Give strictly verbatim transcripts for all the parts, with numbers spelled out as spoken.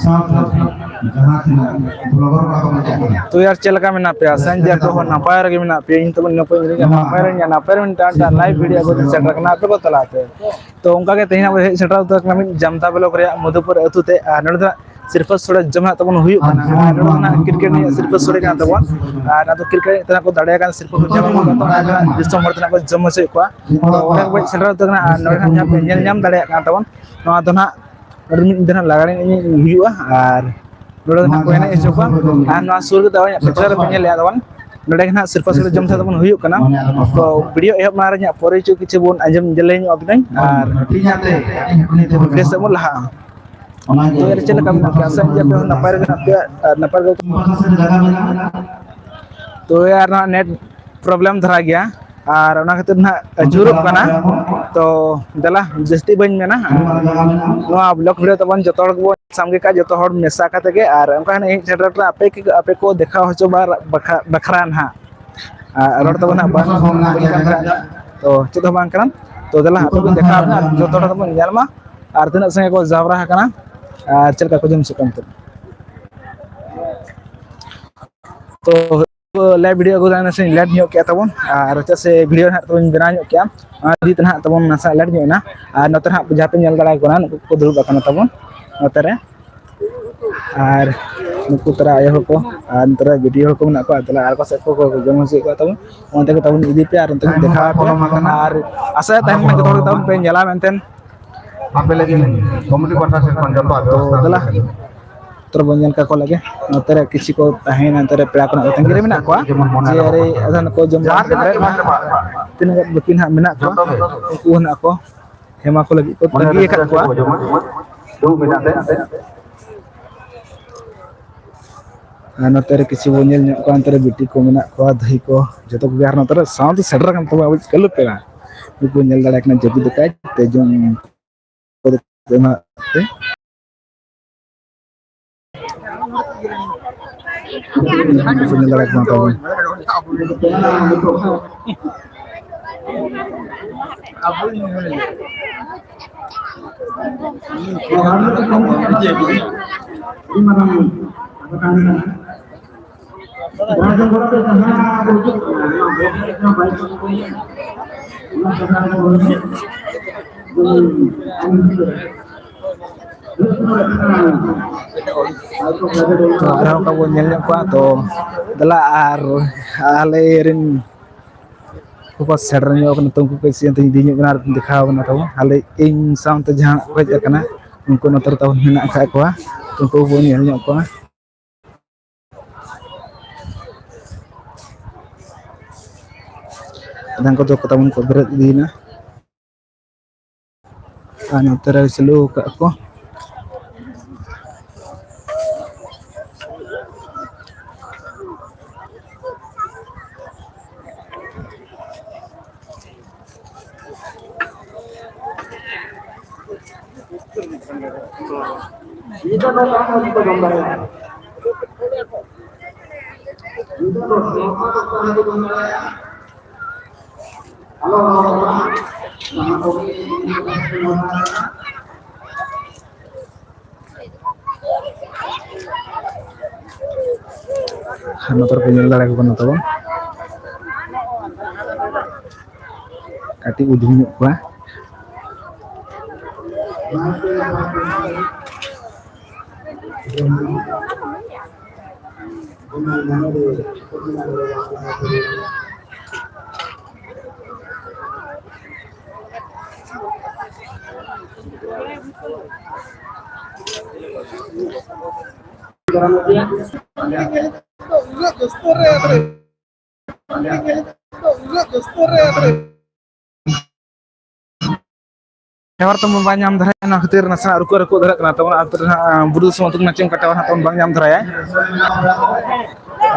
ᱥᱟᱶᱛᱮ ᱡᱟᱦᱟᱸ ᱛᱤᱱᱟᱹᱜ ᱵᱞᱚᱜᱟᱨ ᱠᱚᱲᱟ ᱠᱚ ᱢᱮᱱᱟᱜ ᱠᱚᱣᱟ᱾ ᱛᱚ ᱭᱟᱨ, ᱪᱮᱫ ᱞᱮᱠᱟ ᱢᱮᱱᱟᱜ ᱯᱮᱭᱟ? ᱟᱥᱟᱧ ᱡᱮ ᱟᱯᱮ ᱦᱚᱸ ᱱᱟᱯᱟᱭ ᱨᱮᱜᱮ ᱢᱮᱱᱟᱜ ᱯᱮᱭᱟ᱾ ᱤᱧ ᱛᱚ ᱱᱟᱯᱟᱭ ᱨᱮ ᱢᱮᱱᱟᱜ ᱞᱤᱧᱟ, ᱱᱟᱯᱟᱭ ᱨᱮ ᱢᱮᱱᱟᱜ ᱞᱤᱧᱟ᱾ ᱱᱟᱯᱟᱭ ᱨᱮ ᱢᱤᱫᱴᱟᱝ ᱞᱟᱭᱤᱵᱷ ᱵᱷᱤᱰᱤᱭᱳ ᱟᱹᱜᱩ ᱛᱮ ᱥᱮᱴᱮᱨ ᱠᱟᱱᱟ ᱟᱯᱮ ᱠᱚ ᱛᱟᱞᱟᱛᱮ᱾ ᱛᱚ ᱚᱱᱠᱟ ᱜᱮ ᱛᱮᱦᱮᱧ ᱟᱵᱚ ᱦᱮᱡ ᱥᱮᱴᱮᱨ ᱩᱛᱟᱹᱨ ᱠᱟᱱᱟ ᱢᱤᱫ ᱡᱟᱢᱛᱟ ᱵᱞᱚᱠ ᱨᱮᱭᱟᱜ ᱢᱚᱫᱷᱩᱯᱩᱨ ᱟᱹᱛᱩ ᱛᱮ, ᱟᱨ ᱱᱚᱰᱮ ᱫᱚ ᱦᱟᱸᱜ ᱥᱤᱨᱯᱟᱹ ᱥᱳᱲᱮ ᱡᱚᱢ ᱦᱟᱸᱜ ᱛᱟᱵᱚᱱ ᱦᱩᱭᱩᱜ ᱠᱟᱱᱟ᱾ ᱟᱨ ᱱᱚᱰᱮ ᱫᱚ ᱦᱟᱸᱜ ᱠᱨᱤᱠᱮᱴ ᱨᱮᱭᱟᱜ ᱥᱤᱨᱯᱟᱹ ᱥᱳᱲᱮ ᱠᱟᱱᱟ ᱛᱟᱵᱚᱱ᱾ ᱟᱨ ᱱᱚᱣᱟ ᱫᱚ ᱠᱨᱤᱠᱮᱴ ᱛᱮ ᱦᱟᱸᱜ ᱠᱚ ᱫᱟᱲᱮᱭᱟᱜ ᱠᱟᱱ ᱥᱤᱨᱯᱟᱹ ᱠᱚ ᱧᱟᱢ ᱟᱹᱜᱩ ᱠᱟᱛᱮ ᱫᱤᱥᱚᱢ ᱦᱚᱲ ᱛᱮ ᱦᱟᱸᱜ ᱠᱚ ᱡᱚᱢ ᱦᱚᱪᱚᱭᱮᱫ ᱠᱚᱣᱟ᱾ ᱛᱚ ᱚᱸᱰᱮ ᱠᱚ ᱦᱮᱡ ᱥᱮᱴᱮᱨ ᱩᱛᱟᱹᱨ ᱠᱟᱱᱟ᱾ ᱟᱨ ᱱᱚᱰᱮ ᱦᱟᱸᱜ ᱡᱟᱦᱟᱸ ᱯᱮ ᱧᱮᱞ ᱧᱟᱢ ᱫᱟᱲᱮᱭᱟᱜ ᱠᱟᱱ ᱛᱟᱵᱚᱱ, ᱱᱚᱣᱟ ᱫᱚ ᱦᱟᱸᱜ ᱟᱨ ᱢᱤᱫ ᱫᱤᱱ ᱞᱟᱜᱽᱲᱮ ᱮᱱᱮᱡ ᱦᱩᱭᱩᱜᱼᱟ᱾ ᱟᱨ ᱱᱚᱰᱮ ᱫᱚ ᱱᱟᱜ ᱠᱚ ᱮᱱᱮᱡ ᱦᱚᱪᱚ ᱠᱚᱣᱟ᱾ ᱟᱨ ᱱᱚᱣᱟ ᱥᱩᱨ ᱨᱮᱫᱚ ᱟᱵᱚ ᱯᱤᱪᱷᱚᱱ ᱨᱮ ᱵᱚᱱ ᱧᱮᱞ ᱞᱮᱜᱼᱟ ᱛᱟᱵᱚᱱ, ᱱᱚᱰᱮ ᱜᱮ ᱱᱟᱜ ᱥᱤᱨᱯᱟᱹ ᱥᱳᱲᱮ ᱡᱚᱢ ᱛᱟᱵᱚᱱ ᱦᱩᱭᱩᱜ ᱠᱟᱱᱟ᱾ ᱛᱚ ᱵᱷᱤᱰᱤᱭᱳ ᱮᱦᱚᱵ ᱢᱟᱲᱟᱝ ᱨᱮ ᱤᱧᱟᱹᱜ ᱯᱚᱨᱤᱪᱚᱭ ᱠᱤᱪᱷᱩ ᱵᱚᱱ ᱟᱸᱡᱚᱢ ᱞᱟᱹᱭ ᱧᱚᱜ ᱟᱵᱤᱱᱟᱹᱧ, ᱟᱨ ᱵᱷᱤᱰᱤᱭᱳ ᱥᱮᱫ ᱵᱚᱱ ᱞᱟᱦᱟᱜᱼᱟ᱾ ᱛᱚ ᱭᱟᱨ, ᱪᱮᱫ ᱞᱮᱠᱟ ᱢᱮᱱᱟᱜ ᱯᱮᱭᱟ? ᱟᱥᱟᱭᱟᱹᱧ ᱡᱮ ᱟᱯᱮ ᱦᱚᱸ ᱱᱟᱯᱟᱭ ᱨᱮᱜᱮ ᱢᱮᱱᱟᱜ ᱯᱮᱭᱟ, ᱟᱨ ᱱᱟᱯᱟᱭ ᱨᱮᱜᱮ᱾ ᱛᱚ ᱭᱟᱨ, ᱱᱚᱣᱟ ᱱᱮᱴ ᱯᱨᱚᱵᱞᱮᱢ ᱫᱷᱟᱨᱟ ᱜᱮᱭᱟ, ᱟᱨ ᱚᱱᱟ ᱠᱷᱟᱹᱛᱤᱨ ᱱᱟᱦᱟᱜ ᱟᱹᱪᱩᱨᱚᱜ ᱠᱟᱱᱟ᱾ ᱛᱚ ᱫᱮᱞᱟ, ᱡᱟᱹᱥᱛᱤ ᱵᱟᱹᱧ ᱢᱮᱱᱟ, ᱱᱚᱣᱟ ᱵᱞᱚᱜ ᱵᱷᱤᱰᱤᱭᱳ ᱛᱟᱵᱚᱱ ᱡᱚᱛᱚ ᱦᱚᱲ ᱜᱮᱵᱚᱱ ᱥᱟᱸᱜᱮ ᱠᱟᱜ, ᱡᱚᱛᱚ ᱦᱚᱲ ᱢᱮᱥᱟ ᱠᱟᱛᱮ ᱜᱮ, ᱟᱨ ᱚᱱᱠᱟ ᱦᱟᱱᱮ ᱦᱮᱡ ᱥᱮᱴᱮᱨ ᱠᱟᱛᱮ ᱟᱯᱮ ᱠᱚ, ᱟᱯᱮ ᱠᱚ ᱫᱮᱠᱷᱟᱣ ᱦᱚᱪᱚ ᱵᱟᱨ ᱵᱟᱠᱷᱨᱟ, ᱵᱟᱠᱷᱨᱟ ᱱᱟᱦᱟᱜ᱾ ᱟᱨ ᱨᱚᱲ ᱛᱟᱵᱚᱱ ᱦᱟᱸᱜ ᱵᱟᱝ ᱦᱩᱭ ᱠᱟᱱ ᱠᱷᱟᱱ, ᱛᱚ ᱪᱮᱫ ᱦᱚᱸ ᱵᱟᱝ ᱠᱟᱱᱟ᱾ ᱛᱚ ᱫᱮᱞᱟ, ᱟᱯᱮ ᱠᱚ ᱫᱮᱠᱷᱟᱣ ᱟᱯᱮ ᱦᱟᱸᱜ, ᱡᱚᱛᱚ ᱦᱚᱲ ᱛᱟᱵᱚᱱ ᱧᱮᱞ ᱢᱟ, ᱟᱨ ᱛᱤᱱᱟᱹᱜ ᱥᱟᱸᱜᱮ ᱠᱚ ᱡᱟᱣᱨᱟ ᱟᱠᱟᱱᱟ, ᱟᱨ ᱪᱮᱫ ᱞᱮᱠᱟ ᱠᱚ ᱡᱚᱢ ᱦᱚᱪᱚᱜ ᱠᱟᱱ ᱛᱮ᱾ ᱛᱚ ᱞᱟᱭᱤᱵᱷ ᱵᱷᱤᱰᱤᱭᱳ ᱟᱹᱜᱩ ᱫᱚ ᱱᱟᱥᱮ ᱞᱮᱴ ᱧᱚᱜ ᱠᱮᱜᱼᱟ ᱛᱟᱵᱚᱱ, ᱟᱨ ᱪᱮᱫᱟᱜ ᱥᱮ ᱵᱷᱤᱰᱤᱭᱳ ᱱᱟᱦᱟᱜ ᱛᱟᱵᱚᱱ ᱵᱮᱱᱟᱣ ᱧᱚᱜ ᱠᱮᱜᱼᱟ, ᱚᱱᱟ ᱤᱫᱤ ᱛᱮ ᱱᱟᱦᱟᱜ ᱛᱟᱵᱚᱱ ᱱᱟᱥᱮ ᱞᱮᱴ ᱧᱚᱜ ᱮᱱᱟ᱾ ᱟᱨ ᱱᱚᱛᱮ ᱱᱟᱦᱟᱜ ᱡᱟᱦᱟᱸ ᱯᱮ ᱧᱮᱞ ᱫᱟᱲᱮᱭᱟᱠᱚ ᱠᱟᱱᱟ, ᱱᱩᱠᱩ ᱠᱚ ᱫᱩᱲᱩᱵ ᱟᱠᱟᱱᱟ ᱛᱟᱵᱚᱱ ᱱᱚᱛᱮ ᱨᱮ᱾ ᱟᱨ ᱱᱩᱠᱩ ᱛᱟᱨᱟ ᱟᱭᱳ ᱦᱚᱲ ᱠᱚ, ᱟᱨ ᱱᱚᱛᱮ ᱨᱮ ᱵᱤᱴᱤ ᱦᱚᱲ ᱠᱚ ᱢᱮᱱᱟᱜ ᱠᱚᱣᱟ, ᱛᱟᱦᱞᱮ ᱟᱨ ᱚᱠᱟ ᱥᱮᱫ ᱠᱚ ᱡᱚᱢ ᱦᱚᱪᱚᱭᱮᱫ ᱠᱚᱣᱟ ᱛᱟᱵᱚᱱ, ᱚᱱᱛᱮ ᱜᱮ ᱛᱟᱵᱚᱱ ᱤᱫᱤ ᱯᱮ ᱟᱨ ᱚᱱᱛᱮ ᱜᱮ ᱫᱮᱠᱷᱟᱣ ᱯᱮ᱾ ᱟᱨ ᱟᱥᱟᱭ ᱛᱟᱦᱮᱱ ᱠᱟᱱᱟ ᱡᱚᱛᱚ ᱦᱚᱲ ᱜᱮ ᱛᱟᱵᱚᱱ ᱯᱮ ᱧᱮᱞᱟ ᱢᱮᱱᱛᱮ᱾ ᱟᱯᱮ ᱞᱟᱹᱜᱤᱫ ᱠᱚᱢᱤᱴᱤ ᱯᱟᱦᱴᱟ ᱥᱮᱫ ᱠᱷᱚᱱ ᱡᱚᱛᱚ ᱟᱯᱮ ᱛᱚ ᱦᱚᱸ ᱫᱮᱞᱟ, ᱛᱚᱨᱟ ᱵᱚᱱ ᱧᱮᱞ ᱠᱟᱠᱚ ᱞᱮᱜᱮ᱾ ᱱᱚᱛᱮ ᱨᱮ ᱠᱤᱪᱷᱩ ᱠᱚ ᱛᱟᱦᱮᱸᱭᱮᱱᱟ, ᱱᱚᱛᱮ ᱨᱮ ᱯᱮᱲᱟ ᱠᱚ ᱱᱟᱜ ᱠᱚ ᱛᱟᱺᱜᱤ ᱨᱮ ᱢᱮᱱᱟᱜ ᱠᱚᱣᱟ᱾ ᱡᱮᱢᱚᱱ ᱢᱚᱱᱮ ᱡᱮ ᱟᱨᱮ ᱟᱫᱷᱟ ᱠᱚ ᱡᱚᱢ ᱡᱟᱦᱟᱸ ᱛᱤᱱᱟᱹᱜ ᱜᱮ ᱵᱟᱝ ᱪᱟᱵᱟᱜ, ᱛᱤᱱᱟᱹᱜ ᱜᱟᱱ ᱵᱟᱹᱠᱤ ᱱᱟᱜ ᱢᱮᱱᱟᱜ ᱠᱚᱣᱟ, ᱡᱚᱛᱚ ᱜᱮ᱾ ᱩᱱᱠᱩ ᱦᱚᱸ ᱱᱟᱜ ᱠᱚ ᱦᱮᱢᱟ ᱠᱚ ᱞᱟᱹᱜᱤᱫ ᱠᱚ ᱢᱚᱱᱮ ᱛᱟᱺᱜᱤ ᱨᱟᱹᱥᱠᱟᱹ ᱟᱠᱟᱫ ᱠᱚ ᱠᱚᱣᱟ᱾ ᱵᱩᱡᱷᱟᱹᱣ ᱢᱟ᱾ ᱫᱩᱲᱩᱵ ᱢᱮᱱᱟᱜ ᱛᱮ᱾ ᱟᱨ ᱱᱚᱛᱮ ᱨᱮ ᱠᱤᱪᱷᱩ ᱵᱚᱱ ᱧᱮᱞ ᱧᱚᱜ ᱠᱚᱣᱟ, ᱚᱱᱛᱮ ᱨᱮ ᱵᱤᱴᱤ ᱠᱚ ᱢᱮᱱᱟᱜ ᱠᱚᱣᱟ, ᱫᱟᱹᱭ ᱠᱚ, ᱡᱚᱛᱚ ᱠᱚᱜᱮ᱾ ᱟᱨ ᱱᱚᱛᱮ ᱨᱮ ᱥᱟᱶᱛᱮ ᱥᱮᱴᱮᱨ ᱟᱠᱟᱱ ᱛᱟᱵᱚᱱᱟ ᱟᱵᱚ ᱠᱟᱹᱞᱩ ᱯᱮᱲᱟ᱾ ᱱᱩᱠᱩ ᱧᱮᱞ ᱫᱟᱲᱮ ᱠᱟᱱᱟ ᱡᱟᱹᱯᱤᱫ ᱟᱠᱟᱫ ᱛᱮ ᱡᱚᱢ ᱠᱚ ᱮᱢᱟ ᱛᱮ᱾ ᱧᱮᱞ ᱫᱟᱲᱮ ᱠᱟᱱᱟ ᱛᱟᱵᱚᱱ᱾ ᱛᱚ ᱟᱨᱦᱚᱸ ᱚᱱᱠᱟ ᱵᱚᱱ ᱧᱮᱞ ᱧᱚᱜ ᱠᱚᱣᱟ᱾ ᱛᱚ ᱫᱮᱞᱟ ᱟᱨ ᱟᱞᱮ ᱨᱮᱱ ᱠᱚᱠᱚ ᱥᱮᱴᱮᱨ ᱧᱚᱜ ᱠᱟᱱᱟ, ᱛᱚ ᱩᱱᱠᱩ ᱠᱚ ᱤᱫᱤ ᱧᱚᱜ ᱠᱟᱱᱟ ᱟᱨ ᱫᱮᱠᱷᱟᱣ ᱠᱟᱱᱟ ᱛᱟᱵᱚᱱ᱾ ᱟᱞᱮ ᱤᱧ ᱥᱟᱶᱛᱮ ᱡᱟᱦᱟᱸ ᱠᱚ ᱦᱮᱡ ᱟᱠᱟᱱᱟ, ᱩᱱᱠᱩ ᱱᱚᱛᱮ ᱨᱮ ᱛᱟᱵᱚᱱ ᱢᱮᱱᱟᱜ ᱟᱠᱟᱫ ᱠᱚᱣᱟ, ᱩᱱᱠᱩ ᱵᱚᱱ ᱧᱮᱞ ᱧᱚᱜ ᱠᱚᱣᱟ᱾ ᱟᱫᱷᱟᱱ ᱠᱚᱫᱚ ᱠᱚ ᱛᱟᱵᱚᱱ ᱠᱚ ᱵᱮᱨᱮᱫ ᱤᱫᱤᱭᱮᱱᱟ᱾ ᱟᱨ ᱱᱚᱛᱮ ᱨᱮ ᱪᱟᱹᱞᱩ ᱟᱠᱟᱫ ᱠᱚ᱾ ᱟᱨ ᱱᱚᱛᱮ ᱨᱮᱯᱮ ᱧᱮᱞ ᱫᱟᱲᱮᱭᱟᱠᱚ ᱠᱟᱱᱟ ᱛᱟᱵᱚᱱ, ᱠᱟᱹᱴᱤᱡ ᱩᱫᱷᱤᱧ ᱧᱚᱜ ᱠᱚᱣᱟ᱾ ᱱᱮᱴᱣᱟᱨᱠ ᱛᱟᱵᱚᱱ ᱵᱟᱭ ᱧᱟᱢ ᱫᱷᱟᱨᱟᱭᱟ, ᱚᱱᱟ ᱠᱷᱟᱹᱛᱤᱨ ᱱᱟᱥᱮᱱᱟᱜ ᱨᱩᱠᱟᱹ ᱨᱩᱠᱟᱹ ᱫᱷᱟᱨᱟᱜ ᱠᱟᱱᱟ ᱛᱟᱵᱚᱱ᱾ ᱟᱨ ᱱᱚᱛᱮ ᱨᱮ ᱦᱟᱸᱜ ᱵᱩᱨᱩ ᱫᱤᱥᱚᱢ ᱟᱹᱛᱩ ᱠᱟᱱᱟ, ᱪᱮᱫ ᱚᱱᱠᱟ ᱴᱟᱣᱟᱨ ᱦᱟᱸᱜ ᱛᱟᱵᱚᱱ ᱵᱟᱝ ᱧᱟᱢ ᱫᱷᱟᱨᱟᱭᱟ᱾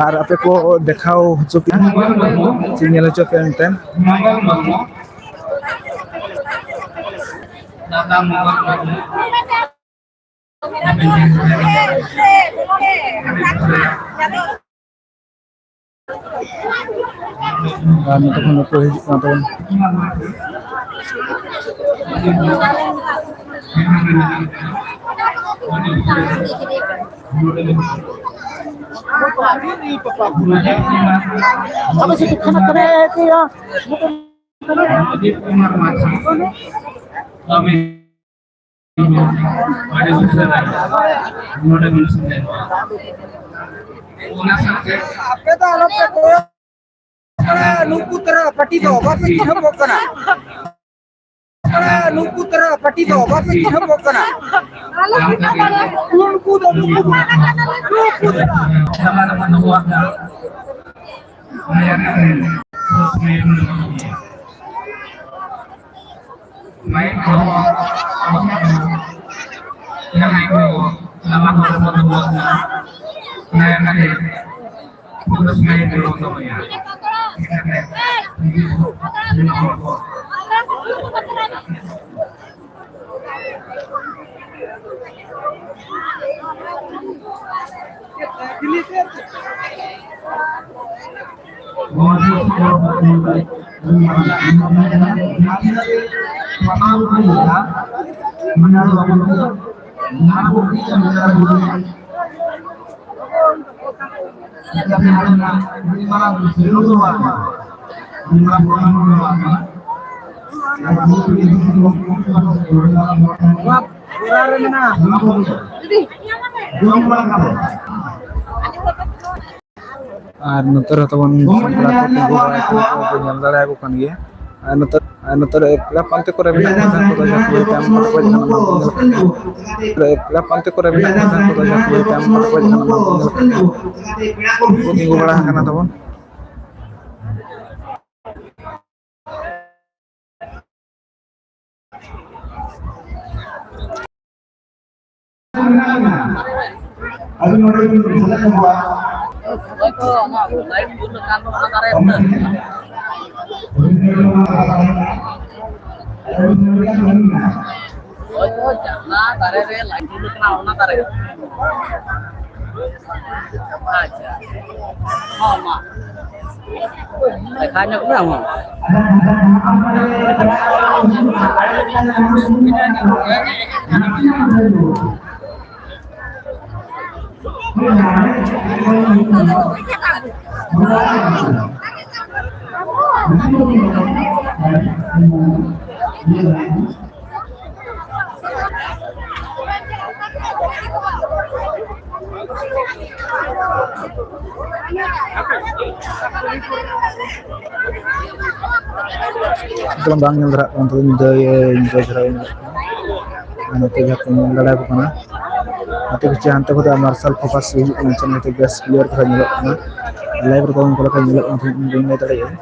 ᱟᱨ ᱟᱯᱮ ᱠᱚ ᱫᱮᱠᱷᱟᱣ ᱦᱚᱪᱚ ᱯᱮᱭᱟ, ᱪᱮ ᱧᱮᱞ ᱦᱚᱪᱚ ᱯᱮᱭᱟ ᱢᱮᱱᱛᱮ᱾ ᱟᱨ ᱱᱚᱛᱮ ᱠᱷᱚᱱ ᱱᱩᱠᱩ ᱦᱤᱡᱩᱜ ᱠᱟᱱ ᱛᱟᱵᱚᱱ᱾ ᱟᱵᱚ ᱥᱮᱫ ᱠᱷᱟᱱᱟ ᱠᱚᱨᱮ ᱛᱮᱭᱟ᱾ ᱟᱹᱰᱤ ᱩᱥᱟᱹᱨᱟ ᱱᱚᱰᱮ ᱵᱚᱱ ᱥᱮᱴᱮᱨᱚᱜᱼᱟ᱾ ᱚᱱᱟ ᱥᱟᱶᱛᱮ ᱟᱯᱮ ᱫᱚ ᱟᱞᱚᱯᱮ ᱠᱚᱭᱚᱜ ᱠᱟᱱᱟ, ᱱᱩᱠᱩ ᱛᱟᱨᱟ ᱯᱟᱹᱴᱤ ᱫᱚ ᱵᱟᱯᱮ ᱪᱤᱱᱦᱟᱹᱯᱚᱜ ᱠᱟᱱᱟ᱾ ᱱᱩᱠᱩ ᱛᱟᱨᱟ ᱯᱟᱹᱴᱤ ᱫᱚ ᱵᱟᱯᱮ ᱪᱤᱱᱦᱟᱹᱯᱚᱜ ᱠᱟᱱᱟ᱾ ᱩᱱᱠᱩ ᱫᱚ ᱱᱩᱠᱩ ᱫᱚ, ᱱᱩᱠᱩ ᱫᱚ᱾ ᱢᱟᱭᱤᱠ ᱠᱚ, ᱡᱟᱦᱟᱸᱭ ᱠᱚ ᱞᱟᱢᱟ ᱠᱚᱨᱮ ᱠᱚ ᱫᱩᱲᱩᱵ ᱠᱟᱱᱟ, ᱫᱟᱭᱟ ᱠᱟᱛᱮ ᱯᱩᱨᱟᱹ ᱢᱟᱭᱤᱠ ᱠᱚ ᱫᱚᱦᱚᱭᱟ᱾ ᱪᱤᱠᱟᱹᱛᱮ? ᱟᱨ ᱱᱚᱛᱮ ᱨᱮ ᱛᱟᱵᱚᱱ ᱥᱟᱱᱛᱟᱲ ᱠᱚ ᱛᱤᱸᱜᱩ ᱵᱟᱲᱟᱭ ᱠᱟᱱᱟ ᱠᱚ, ᱧᱮᱞ ᱫᱟᱲᱮᱭᱟᱠᱚ ᱠᱟᱱ ᱜᱮᱭᱟ᱾ ᱟᱨ ᱱᱚᱛᱮ, ᱟᱨ ᱱᱚᱛᱮ ᱨᱮ ᱮᱠᱞᱟ ᱯᱟᱱᱛᱮ ᱠᱚᱨᱮ ᱢᱮᱱᱟᱜ ᱠᱚ ᱠᱷᱟᱱ ᱠᱚᱫᱚ ᱡᱟᱦᱟᱸ ᱠᱚ ᱞᱟᱹᱭ ᱛᱟᱭᱚᱢ ᱯᱟᱱᱛᱮ ᱠᱚ ᱡᱟᱦᱟᱸ ᱠᱚ ᱢᱮᱱᱟᱜ ᱠᱚ ᱧᱮᱞ ᱠᱟᱱᱟ᱾ ᱮᱠᱞᱟ ᱯᱟᱱᱛᱮ ᱠᱚᱨᱮ ᱢᱮᱱᱟᱜ ᱠᱚ ᱠᱷᱟᱱ ᱠᱚᱫᱚ ᱡᱟᱦᱟᱸ ᱠᱚ ᱞᱟᱹᱭ ᱛᱟᱭᱚᱢ ᱯᱟᱱᱛᱮ ᱠᱚ ᱡᱟᱦᱟᱸ ᱠᱚ ᱢᱮᱱᱟᱜ ᱠᱚ ᱧᱮᱞ ᱠᱟᱱᱟ᱾ ᱠᱚ ᱛᱤᱸᱜᱩ ᱵᱟᱲᱟ ᱟᱠᱟᱱᱟ ᱛᱟᱵᱚᱱ᱾ ᱟᱹᱵᱤᱱ ᱱᱚᱰᱮ ᱵᱤᱱ ᱥᱮᱞᱮᱫ ᱠᱚᱣᱟ᱾ ᱦᱳᱭᱛᱳ ᱚᱱᱟ ᱞᱟᱭᱤᱴ ᱡᱩᱞ ᱟᱠᱟᱱ ᱫᱚ ᱚᱱᱟ ᱫᱟᱨᱮ ᱨᱮ᱾ ᱦᱳᱭᱛᱳ ᱡᱟᱦᱟᱸ ᱫᱟᱨᱮ ᱨᱮ ᱞᱟᱭᱤᱴ ᱡᱩᱞ ᱟᱠᱟᱱᱟ ᱚᱱᱟ ᱫᱟᱨᱮ᱾ ᱟᱪᱪᱷᱟ᱾ ᱦᱚᱸ, ᱢᱟ᱾ ᱞᱮᱠᱷᱟ ᱧᱚᱜ ᱢᱮ ᱟᱢ ᱦᱚᱸ᱾ ᱵᱟᱝ ᱧᱮᱞ ᱫᱷᱟᱨᱟᱜ ᱠᱟᱱᱟ, ᱧᱤᱫᱟᱹ ᱧᱤᱫᱟᱹ ᱫᱷᱟᱨᱟ ᱧᱮᱞᱚᱜ ᱠᱟᱱᱟ᱾ ᱟᱨ ᱱᱚᱛᱮ ᱡᱟᱦᱟᱸ ᱠᱚ ᱧᱮᱞ ᱫᱟᱲᱮᱭᱟᱠᱚ ᱠᱟᱱᱟ, ᱱᱚᱛᱮ ᱠᱤᱪᱷᱩ ᱦᱟᱱᱛᱮ ᱠᱷᱚᱱ ᱢᱟᱨᱥᱟᱞ ᱯᱷᱳᱠᱟᱥ ᱦᱩᱭᱩᱜ ᱠᱟᱱᱟ, ᱱᱚᱛᱮ ᱵᱮᱥ ᱠᱞᱤᱭᱟᱨ ᱫᱷᱟᱨᱟ ᱧᱮᱞᱚᱜ ᱠᱟᱱᱟ᱾ ᱞᱟᱭᱤᱵᱷ ᱨᱮᱫᱚ ᱚᱱᱠᱟ ᱞᱮᱠᱟ ᱧᱮᱞᱚᱜ ᱠᱟᱱ ᱛᱟᱦᱮᱸᱫ, ᱵᱟᱹᱧ ᱞᱟᱹᱭ ᱫᱟᱲᱮᱭᱟᱜᱼᱟ᱾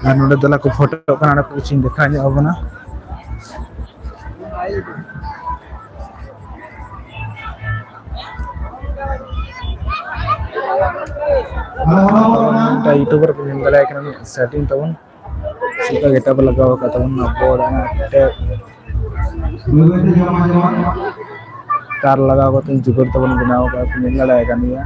ᱟᱨ ᱱᱚᱰᱮ ᱫᱮᱞᱟ ᱠᱚ ᱯᱷᱳᱴᱳᱜ ᱠᱟᱱᱟ, ᱚᱸᱰᱮ ᱠᱚ ᱠᱤᱪᱷᱩᱧ ᱫᱮᱠᱷᱟᱣ ᱧᱚᱜ ᱟᱵᱚᱱᱟ᱾ ᱢᱤᱫᱴᱟᱝ ᱤᱭᱩᱴᱩᱵᱟᱨ ᱵᱚᱱ ᱧᱮᱞ ᱫᱟᱲᱮᱭᱟᱭ ᱠᱟᱱᱟ, ᱩᱱᱤ ᱥᱮᱴᱤᱝ ᱛᱟᱵᱚᱱ᱾ ᱪᱮᱫ ᱞᱮᱠᱟ ᱜᱮᱴᱟᱯ ᱞᱟᱜᱟᱣ ᱟᱠᱟᱫ ᱛᱟᱵᱚᱱ, ᱚᱱᱟ ᱵᱚᱲ ᱚᱱᱟ ᱴᱮᱯ ᱛᱟᱨ ᱞᱟᱜᱟᱣ ᱠᱟᱛᱮ ᱡᱩᱜᱟᱹᱲ ᱛᱟᱵᱚᱱ ᱵᱮᱱᱟᱣ ᱟᱠᱟᱫ, ᱧᱮᱞ ᱫᱟᱲᱮᱭᱟᱜ ᱠᱟᱱ ᱜᱮᱭᱟ᱾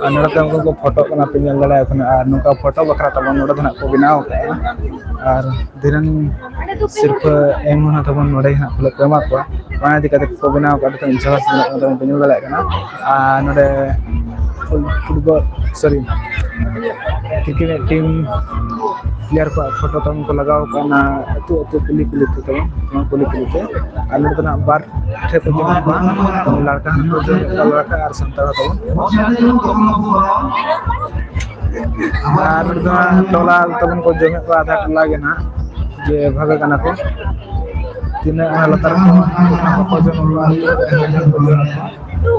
ᱟᱨ ᱱᱚᱰᱮ ᱫᱚ ᱩᱱᱠᱩ ᱠᱚ ᱯᱷᱳᱴᱳᱜ ᱠᱟᱱᱟ, ᱯᱮ ᱧᱮᱞ ᱫᱟᱲᱮᱭᱟᱜ ᱠᱟᱱᱟ᱾ ᱟᱨ ᱱᱚᱝᱠᱟ ᱯᱷᱳᱴᱳ ᱵᱟᱠᱷᱨᱟ ᱛᱟᱵᱚᱱ ᱱᱚᱰᱮ ᱫᱚ ᱱᱟᱜ ᱠᱚ ᱵᱮᱱᱟᱣ ᱟᱠᱟᱫᱼᱟ᱾ ᱟᱨ ᱫᱷᱤᱱᱟᱹᱱ ᱥᱤᱨᱯᱟᱹ ᱮᱢ ᱦᱚᱸ ᱛᱟᱵᱚᱱ ᱱᱚᱰᱮ ᱦᱟᱸᱜ ᱯᱟᱞᱮ ᱠᱚ ᱮᱢᱟ ᱠᱚᱣᱟ᱾ ᱚᱱᱟ ᱤᱫᱤ ᱠᱟᱛᱮ ᱠᱚ ᱵᱮᱱᱟᱣ ᱟᱠᱟᱫ, ᱡᱟᱦᱟᱸ ᱛᱤᱱᱟᱹᱜ ᱯᱮ ᱧᱮᱞ ᱫᱟᱲᱮᱭᱟᱜ ᱠᱟᱱᱟ᱾ ᱟᱨ ᱱᱚᱰᱮ ᱯᱷᱩᱴᱵᱚᱞ, ᱥᱚᱨᱤ, ᱠᱨᱤᱠᱮᱴ ᱴᱤᱢ ᱯᱞᱮᱭᱟᱨ ᱠᱚᱣᱟᱜ ᱯᱷᱳᱴᱳ ᱛᱟᱵᱚᱱ ᱠᱚ ᱞᱟᱜᱟᱣ ᱠᱟᱜᱼᱟ ᱚᱱᱟ ᱟᱹᱛᱩ ᱟᱹᱛᱩ ᱠᱩᱞᱦᱤ ᱠᱩᱞᱦᱤ ᱛᱮ ᱛᱟᱵᱚᱱ, ᱱᱚᱣᱟ ᱠᱩᱞᱦᱤ ᱠᱩᱞᱦᱤ ᱛᱮ᱾ ᱟᱨ ᱱᱚᱰᱮ ᱫᱚ ᱱᱟᱜ ᱵᱟᱨ ᱴᱷᱮᱱ ᱠᱚ ᱡᱚᱢᱮᱫ ᱠᱚᱣᱟ, ᱞᱟᱲᱠᱟ ᱦᱚᱸ ᱠᱚ ᱡᱚᱢᱮᱫ ᱠᱚᱣᱟ, ᱞᱟᱲᱠᱟ ᱟᱨ ᱥᱟᱱᱛᱟᱲ ᱦᱚᱸ ᱛᱟᱵᱚᱱ᱾ ᱟᱨ ᱱᱚᱰᱮ ᱫᱚ ᱱᱟᱜ ᱴᱚᱞᱟ ᱛᱟᱵᱚᱱ ᱠᱚ ᱡᱚᱢᱮᱫ ᱠᱚᱣᱟ, ᱟᱫᱷᱟ ᱴᱚᱞᱟ ᱜᱮ ᱱᱟᱜ ᱡᱮ ᱵᱷᱟᱜᱮ ᱠᱟᱱᱟ ᱠᱚ᱾ ᱛᱤᱱᱟᱹᱜ ᱦᱟᱱᱟ ᱞᱟᱛᱟᱨ ᱠᱚ ᱵᱟᱠᱚ ᱡᱚᱢᱮᱫ ᱠᱚᱣᱟ, ᱩᱱᱠᱩ ᱠᱚ ᱡᱚᱢᱮᱫ ᱠᱚᱣᱟ᱾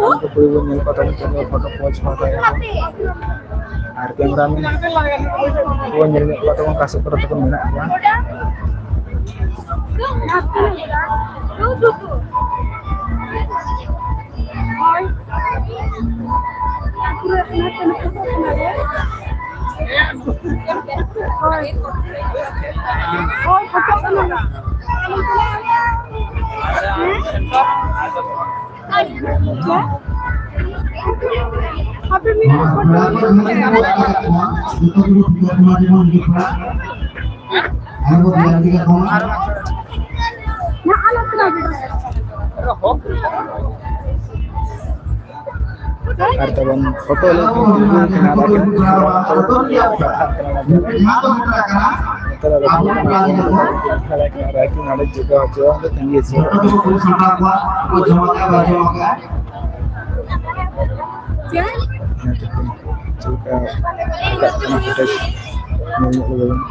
ᱩᱱᱠᱩ ᱠᱚ ᱵᱚᱱ ᱧᱮᱞ ᱠᱚᱣᱟ ᱛᱟᱵᱚᱱ, ᱯᱷᱳᱴᱳ ᱯᱳᱡᱽ ᱯᱷᱳᱴᱳ ᱟᱨ ᱠᱮᱢᱨᱟ ᱢᱮᱱ ᱠᱚ ᱧᱮᱞ ᱧᱚᱜ ᱠᱚᱣᱟ ᱛᱟᱵᱚᱱ, ᱚᱠᱟ ᱥᱮᱫ ᱠᱚᱨᱮ ᱛᱟᱵᱚᱱ ᱢᱮᱱᱟᱜ ᱠᱚᱣᱟ᱾ ᱟᱨ ᱛᱟᱵᱚᱱ ᱯᱷᱳᱴᱳ ᱞᱮ ᱛᱩᱞᱟᱹᱣ ᱠᱤᱱᱟ, ᱟᱨ ᱟᱹᱠᱤᱱ ᱠᱤᱱ ᱨᱚᱲ ᱛᱟᱵᱚᱱ ᱠᱟᱛᱷᱟᱜ ᱠᱟᱱᱟ ᱱᱚᱛᱮ ᱨᱮ᱾ ᱱᱚᱛᱮ ᱨᱮ ᱟᱹᱠᱤᱱ ᱠᱤᱱ ᱨᱚᱲ ᱠᱟᱱᱟ, ᱟᱹᱠᱤᱱ ᱱᱚᱰᱮ ᱡᱚᱴᱟᱣ ᱦᱚᱪᱚ ᱟᱠᱟᱱ ᱛᱟᱸᱜᱤ ᱦᱚᱪᱚ ᱟᱠᱟᱱᱟ᱾ ᱦᱮᱸ, ᱛᱚ ᱪᱮᱫ ᱞᱮᱠᱟ ᱨᱟᱠᱟᱵ ᱠᱟᱱᱟ footage ᱧᱮᱞ ᱧᱚᱜ ᱞᱮᱜᱮ ᱵᱚᱱ᱾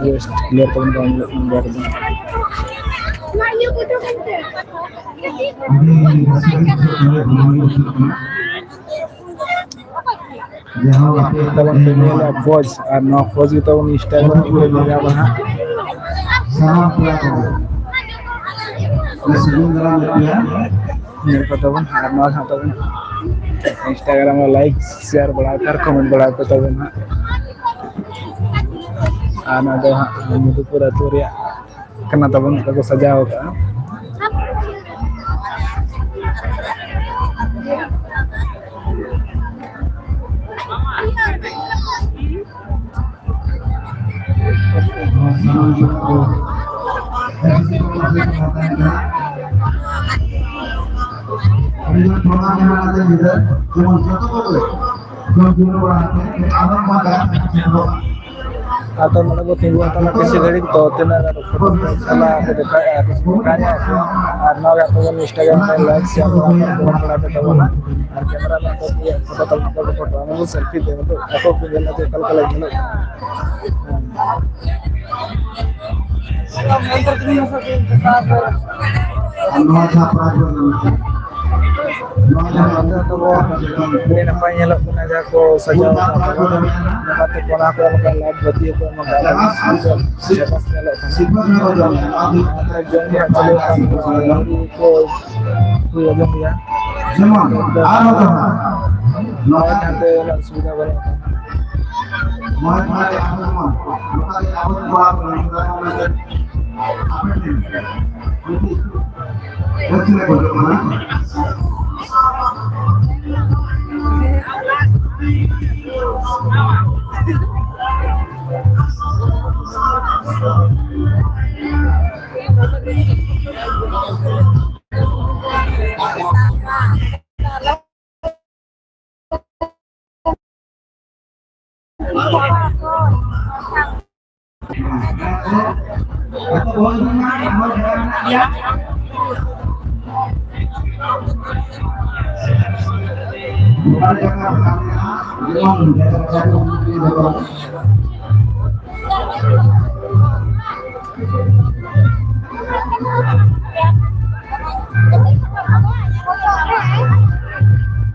Just clear ᱛᱟᱵᱚᱱ ᱵᱟᱝ ᱧᱮᱞᱚᱜ ᱠᱟᱱᱟ ᱵᱟᱨ ᱫᱚ᱾ ᱛᱟᱵᱚᱱ ᱯᱮ ᱧᱮᱞᱟ ᱯᱳᱡᱽ, ᱟᱨ ᱱᱚᱣᱟ ᱯᱳᱡᱽ ᱜᱮ ᱛᱟᱵᱚᱱ Instagram ᱨᱮ ᱧᱮᱞ ᱧᱟᱢᱟ ᱦᱟᱸᱜ᱾ ᱥᱟᱱᱟᱢ ᱯᱮᱲᱟ ᱠᱚ ᱥᱟᱹᱜᱩᱱ ᱫᱟᱨᱟᱢ ᱞᱮᱫ ᱯᱮᱭᱟ᱾ ᱧᱮᱞ ᱠᱚ ᱛᱟᱵᱚᱱ, ᱟᱨ ᱱᱚᱣᱟ ᱦᱟᱸᱜ ᱛᱟᱵᱚᱱ Instagram ᱨᱮ like, share ᱵᱟᱲᱟᱭ ᱯᱮ ᱟᱨ comment ᱵᱟᱲᱟᱭ ᱯᱮ ᱛᱟᱵᱚᱱ ᱦᱟᱸᱜ᱾ ᱟᱨ ᱱᱚᱣᱟ ᱫᱚ ᱦᱟᱸᱜ ᱢᱚᱫᱷᱩᱯᱩᱨ ᱟᱹᱛᱩ ᱨᱮᱭᱟᱜ ᱠᱟᱱᱟ ᱛᱟᱵᱚᱱ, ᱚᱱᱠᱟ ᱠᱚ ᱥᱟᱡᱟᱣ ᱟᱠᱟᱫᱼᱟ᱾ ᱡᱮᱢᱚᱱ ᱡᱚᱛᱚ ᱠᱚᱜᱮ ᱟᱫᱚ ᱱᱚᱰᱮ ᱵᱚ ᱛᱤᱸᱜᱩ ᱦᱟᱛᱟᱲᱟ ᱠᱤᱪᱷᱩ ᱜᱷᱟᱹᱲᱤᱡ, ᱛᱚ ᱛᱤᱱᱟᱹᱜ ᱜᱟᱱ ᱯᱷᱳᱴᱳ ᱠᱚ ᱥᱟᱞᱟ ᱠᱚ ᱫᱮᱠᱷᱟᱣᱮᱫᱼᱟ, ᱠᱤᱪᱷᱩ ᱠᱚ ᱫᱮᱠᱷᱟᱣ ᱧᱚᱜ ᱠᱚᱣᱟ᱾ ᱟᱨ ᱱᱚᱣᱟ ᱨᱮᱭᱟᱜ ᱛᱟᱵᱚᱱ Instagram ᱨᱮ like, share, ᱵᱟᱲᱟ ᱠᱟᱜ ᱵᱚᱱ ᱵᱟᱲᱟ ᱠᱟᱜ ᱛᱟᱵᱚᱱᱟ᱾ ᱟᱨ camera man ᱫᱚ ᱩᱱᱤᱭᱟᱜ ᱯᱷᱳᱴᱳ ᱛᱟᱵᱚᱱ ᱠᱚ ᱯᱷᱳᱴᱳ ᱟᱵᱚ ᱵᱚᱱ selfie ᱛᱮ ᱱᱤᱛᱚᱜ ᱟᱠᱚ ᱠᱚ ᱧᱮᱞᱟ ᱡᱮ ᱚᱠᱟ ᱞᱮᱠᱟ ᱞᱮ ᱧᱮᱞᱚᱜ ᱠᱟᱱᱟ᱾ ᱟᱨ ᱱᱚᱣᱟ ᱡᱟᱦᱟᱸ ᱯᱨᱟᱭᱤᱡᱽ ᱵᱚᱱ ᱧᱟᱢ ᱠᱮᱫᱟ, ᱱᱚᱣᱟ ᱡᱟᱦᱟᱸ ᱟᱹᱰᱤ ᱱᱟᱯᱟᱭ ᱧᱮᱞᱚᱜ ᱠᱟᱱᱟ ᱡᱟᱦᱟᱸ ᱠᱚ ᱥᱟᱡᱟᱣ ᱟᱠᱟᱫ ᱛᱟᱵᱚᱱ, ᱱᱚᱝᱠᱟᱛᱮ ᱠᱚᱲᱟ ᱠᱚ ᱚᱱᱠᱟ light ᱵᱟᱹᱛᱤ ᱠᱚ ᱮᱢ ᱟᱠᱟᱫ ᱵᱚᱱᱟ᱾ ᱡᱟᱦᱟᱸ ᱥᱤᱨᱯᱟᱹ ᱧᱮᱞᱚᱜ ᱠᱟᱱᱟ᱾ ᱟᱨ ᱡᱚᱢ ᱧᱩ ᱦᱟᱸᱜ ᱪᱟᱹᱞᱩ ᱟᱠᱟᱱ ᱛᱟᱵᱚᱱᱟ, ᱞᱩᱜᱽᱲᱤ ᱠᱚ ᱦᱩᱭ ᱟᱸᱡᱚᱢ ᱜᱮᱭᱟ᱾ ᱡᱮᱢᱚᱱ ᱟᱨ ᱱᱚᱛᱮ ᱦᱚᱸ ᱱᱚᱣᱟ ᱱᱚᱣᱟ ᱡᱟᱦᱟᱸ ᱛᱮ ᱩᱱᱟᱹᱜ ᱥᱩᱵᱤᱫᱷᱟ ᱵᱟᱹᱱᱩᱜ ᱟᱠᱟᱫᱟ᱾ ᱢᱚᱬᱮ ᱢᱟᱦᱟ ᱨᱮ ᱟᱵᱚ ᱡᱮᱢᱚᱱ ᱱᱚᱝᱠᱟ ᱜᱮ ᱟᱵᱚ ᱠᱚᱲᱟ ᱠᱚ ᱱᱚᱝᱠᱟ ᱢᱮᱱᱛᱮ ᱟᱯᱮ ᱴᱷᱮᱱ ᱢᱤᱫᱴᱤᱡ ᱟᱹᱛᱤᱧ ᱠᱚ ᱦᱩᱭᱩᱜ ᱠᱟᱱᱟ᱾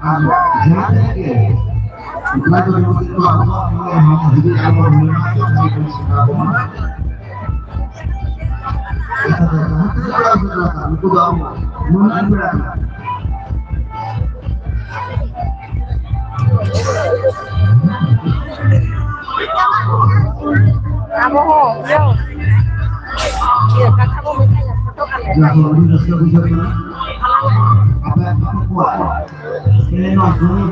ᱟᱨ ᱡᱟᱦᱟᱸ ᱛᱤᱱᱟᱹᱜ ᱜᱮ ᱚᱱᱟ ᱫᱚ ᱱᱚᱣᱟ ᱫᱚ ᱟᱵᱚᱣᱟᱜ ᱢᱚᱱᱮ ᱦᱚᱸ ᱡᱩᱫᱤ ᱟᱵᱚ ᱢᱮᱱᱟᱜ ᱛᱟᱵᱚᱱᱟ, ᱱᱩᱠᱩ ᱫᱚ ᱟᱵᱚ ᱢᱟᱹᱱ ᱮᱢ ᱯᱮᱲᱟ ᱠᱟᱱᱟ᱾ ᱟᱵᱚ ᱦᱚᱸ ᱤᱭᱟᱹ, ᱤᱭᱟᱹ ᱠᱟᱛᱷᱟ ᱵᱚ ᱢᱮᱛᱟᱭᱟ, ᱯᱷᱳᱴᱳ ᱠᱟᱛᱮ᱾ ᱡᱟᱦᱟᱸ ᱟᱹᱰᱤ ᱨᱟᱹᱥᱠᱟᱹ ᱵᱩᱡᱷᱟᱹᱜ ᱠᱟᱱᱟ᱾ ᱟᱯᱮ ᱟᱯᱮ ᱠᱚᱣᱟᱜ ᱛᱮᱦᱮᱧ ᱱᱚᱣᱟ ᱡᱩᱢᱤ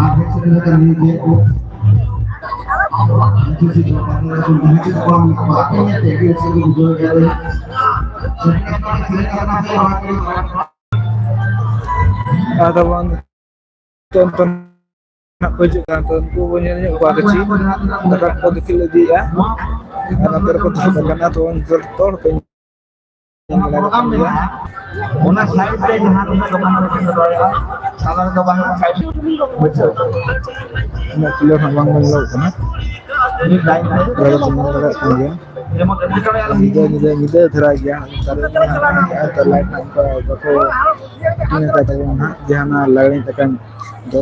ᱟᱨ ᱦᱮᱡ ᱥᱮᱴᱮᱨ ᱟᱠᱟᱱ ᱱᱤᱭᱟᱹ ᱜᱮ ᱠᱚ ᱡᱟᱦᱟᱸ ᱛᱤᱥ ᱡᱚᱢ ᱯᱟᱛᱲᱟ ᱠᱚ ᱡᱟᱦᱟᱸ ᱛᱤᱥ ᱠᱚ ᱟᱯᱮ ᱧᱮᱞ ᱛᱮ ᱟᱹᱰᱤ ᱨᱟᱹᱥᱠᱟᱹ ᱠᱚ ᱵᱩᱡᱷᱟᱹᱣ ᱮᱫᱟ᱾ ᱟᱫᱚ ᱵᱟᱝ, ᱱᱤᱛᱚᱜ ᱫᱚ ᱱᱟᱜ ᱠᱚ ᱦᱤᱡᱩᱜ ᱠᱟᱱᱟ, ᱛᱚ ᱩᱱᱠᱩ ᱵᱚᱱ ᱧᱮᱞ ᱧᱚᱜ ᱠᱚᱣᱟ ᱠᱟᱹᱪᱤ ᱫᱟᱠᱟ ᱠᱚ ᱫᱤᱯᱤᱞ ᱤᱫᱤᱭᱮᱫᱼᱟ᱾ ᱟᱨ ᱱᱚᱛᱮ ᱨᱮᱠᱚ ᱫᱩᱲᱩᱵ ᱟᱠᱟᱱᱟ, ᱛᱚ ᱡᱚᱛᱚ ᱦᱚᱲ ᱯᱮ ᱧᱮᱞ ᱫᱟᱲᱮᱭᱟᱜ ᱠᱟᱱ ᱜᱮᱭᱟ᱾ ᱚᱱᱟ ᱥᱟᱭᱤᱰ ᱛᱮ ᱡᱟᱦᱟᱸ ᱛᱤᱱᱟᱹᱜ ᱫᱚᱠᱟᱱ ᱨᱮ ᱫᱚᱦᱚᱭᱟ, ᱛᱟᱞᱟ ᱨᱮᱫᱚ ᱵᱟᱝ ᱥᱟᱭᱤᱰ, ᱵᱩᱡᱷᱟᱹᱣ? ᱩᱱᱟᱹᱜ ᱠᱞᱤᱭᱟᱨ ᱦᱟᱸᱜ ᱵᱟᱝ ᱧᱮᱞᱚᱜ ᱠᱟᱱᱟ᱾ ᱢᱤᱫ ᱞᱟᱭᱤᱱ ᱛᱮ ᱯᱮ ᱧᱮᱞ ᱫᱟᱲᱮᱭᱟᱜ ᱠᱟᱱ ᱜᱮᱭᱟ᱾ ᱡᱮᱢᱚᱱ ᱮᱴᱠᱮᱴᱚᱬᱮ ᱟᱞᱚ ᱧᱤᱫᱟᱹ, ᱧᱤᱫᱟᱹ, ᱧᱤᱫᱟᱹ ᱫᱷᱟᱨᱟ ᱜᱮᱭᱟ᱾ ᱛᱟᱨ ᱞᱟᱭᱤᱴ ᱦᱟᱸᱜ ᱚᱱᱠᱟ ᱵᱟᱠᱚ ᱤᱭᱟᱹ ᱠᱟᱫ ᱛᱟᱵᱚᱱᱟ ᱦᱟᱸᱜ, ᱡᱟᱦᱟᱱᱟᱜ ᱞᱟᱜᱽᱲᱮ ᱛᱟᱠᱟᱱ ᱫᱚ᱾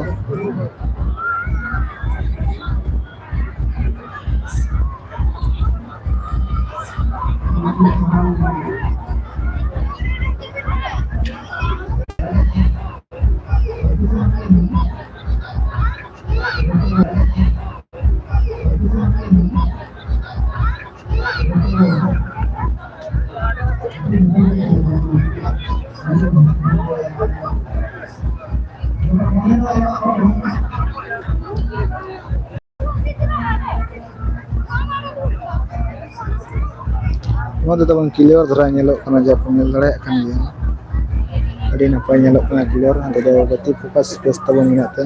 ᱱᱚᱣᱟ ᱫᱚ ᱛᱟᱵᱚᱱ ᱠᱞᱤᱭᱟᱨ ᱫᱷᱟᱨᱟ ᱧᱮᱞᱚᱜ ᱠᱟᱱᱟ, ᱡᱟ ᱯᱮ ᱧᱮᱞ ᱫᱟᱲᱮᱭᱟᱜ ᱠᱟᱱ ᱜᱮᱭᱟ, ᱟᱹᱰᱤ ᱱᱟᱯᱟᱭ ᱧᱮᱞᱚᱜ ᱠᱟᱱᱟ ᱠᱞᱤᱭᱟᱨ᱾ ᱚᱸᱰᱮ ᱫᱚ ᱜᱟᱛᱮ ᱯᱷᱳᱠᱟᱥ ᱵᱮᱥ ᱛᱟᱵᱚᱱ ᱢᱮᱱᱟᱜ ᱛᱮ᱾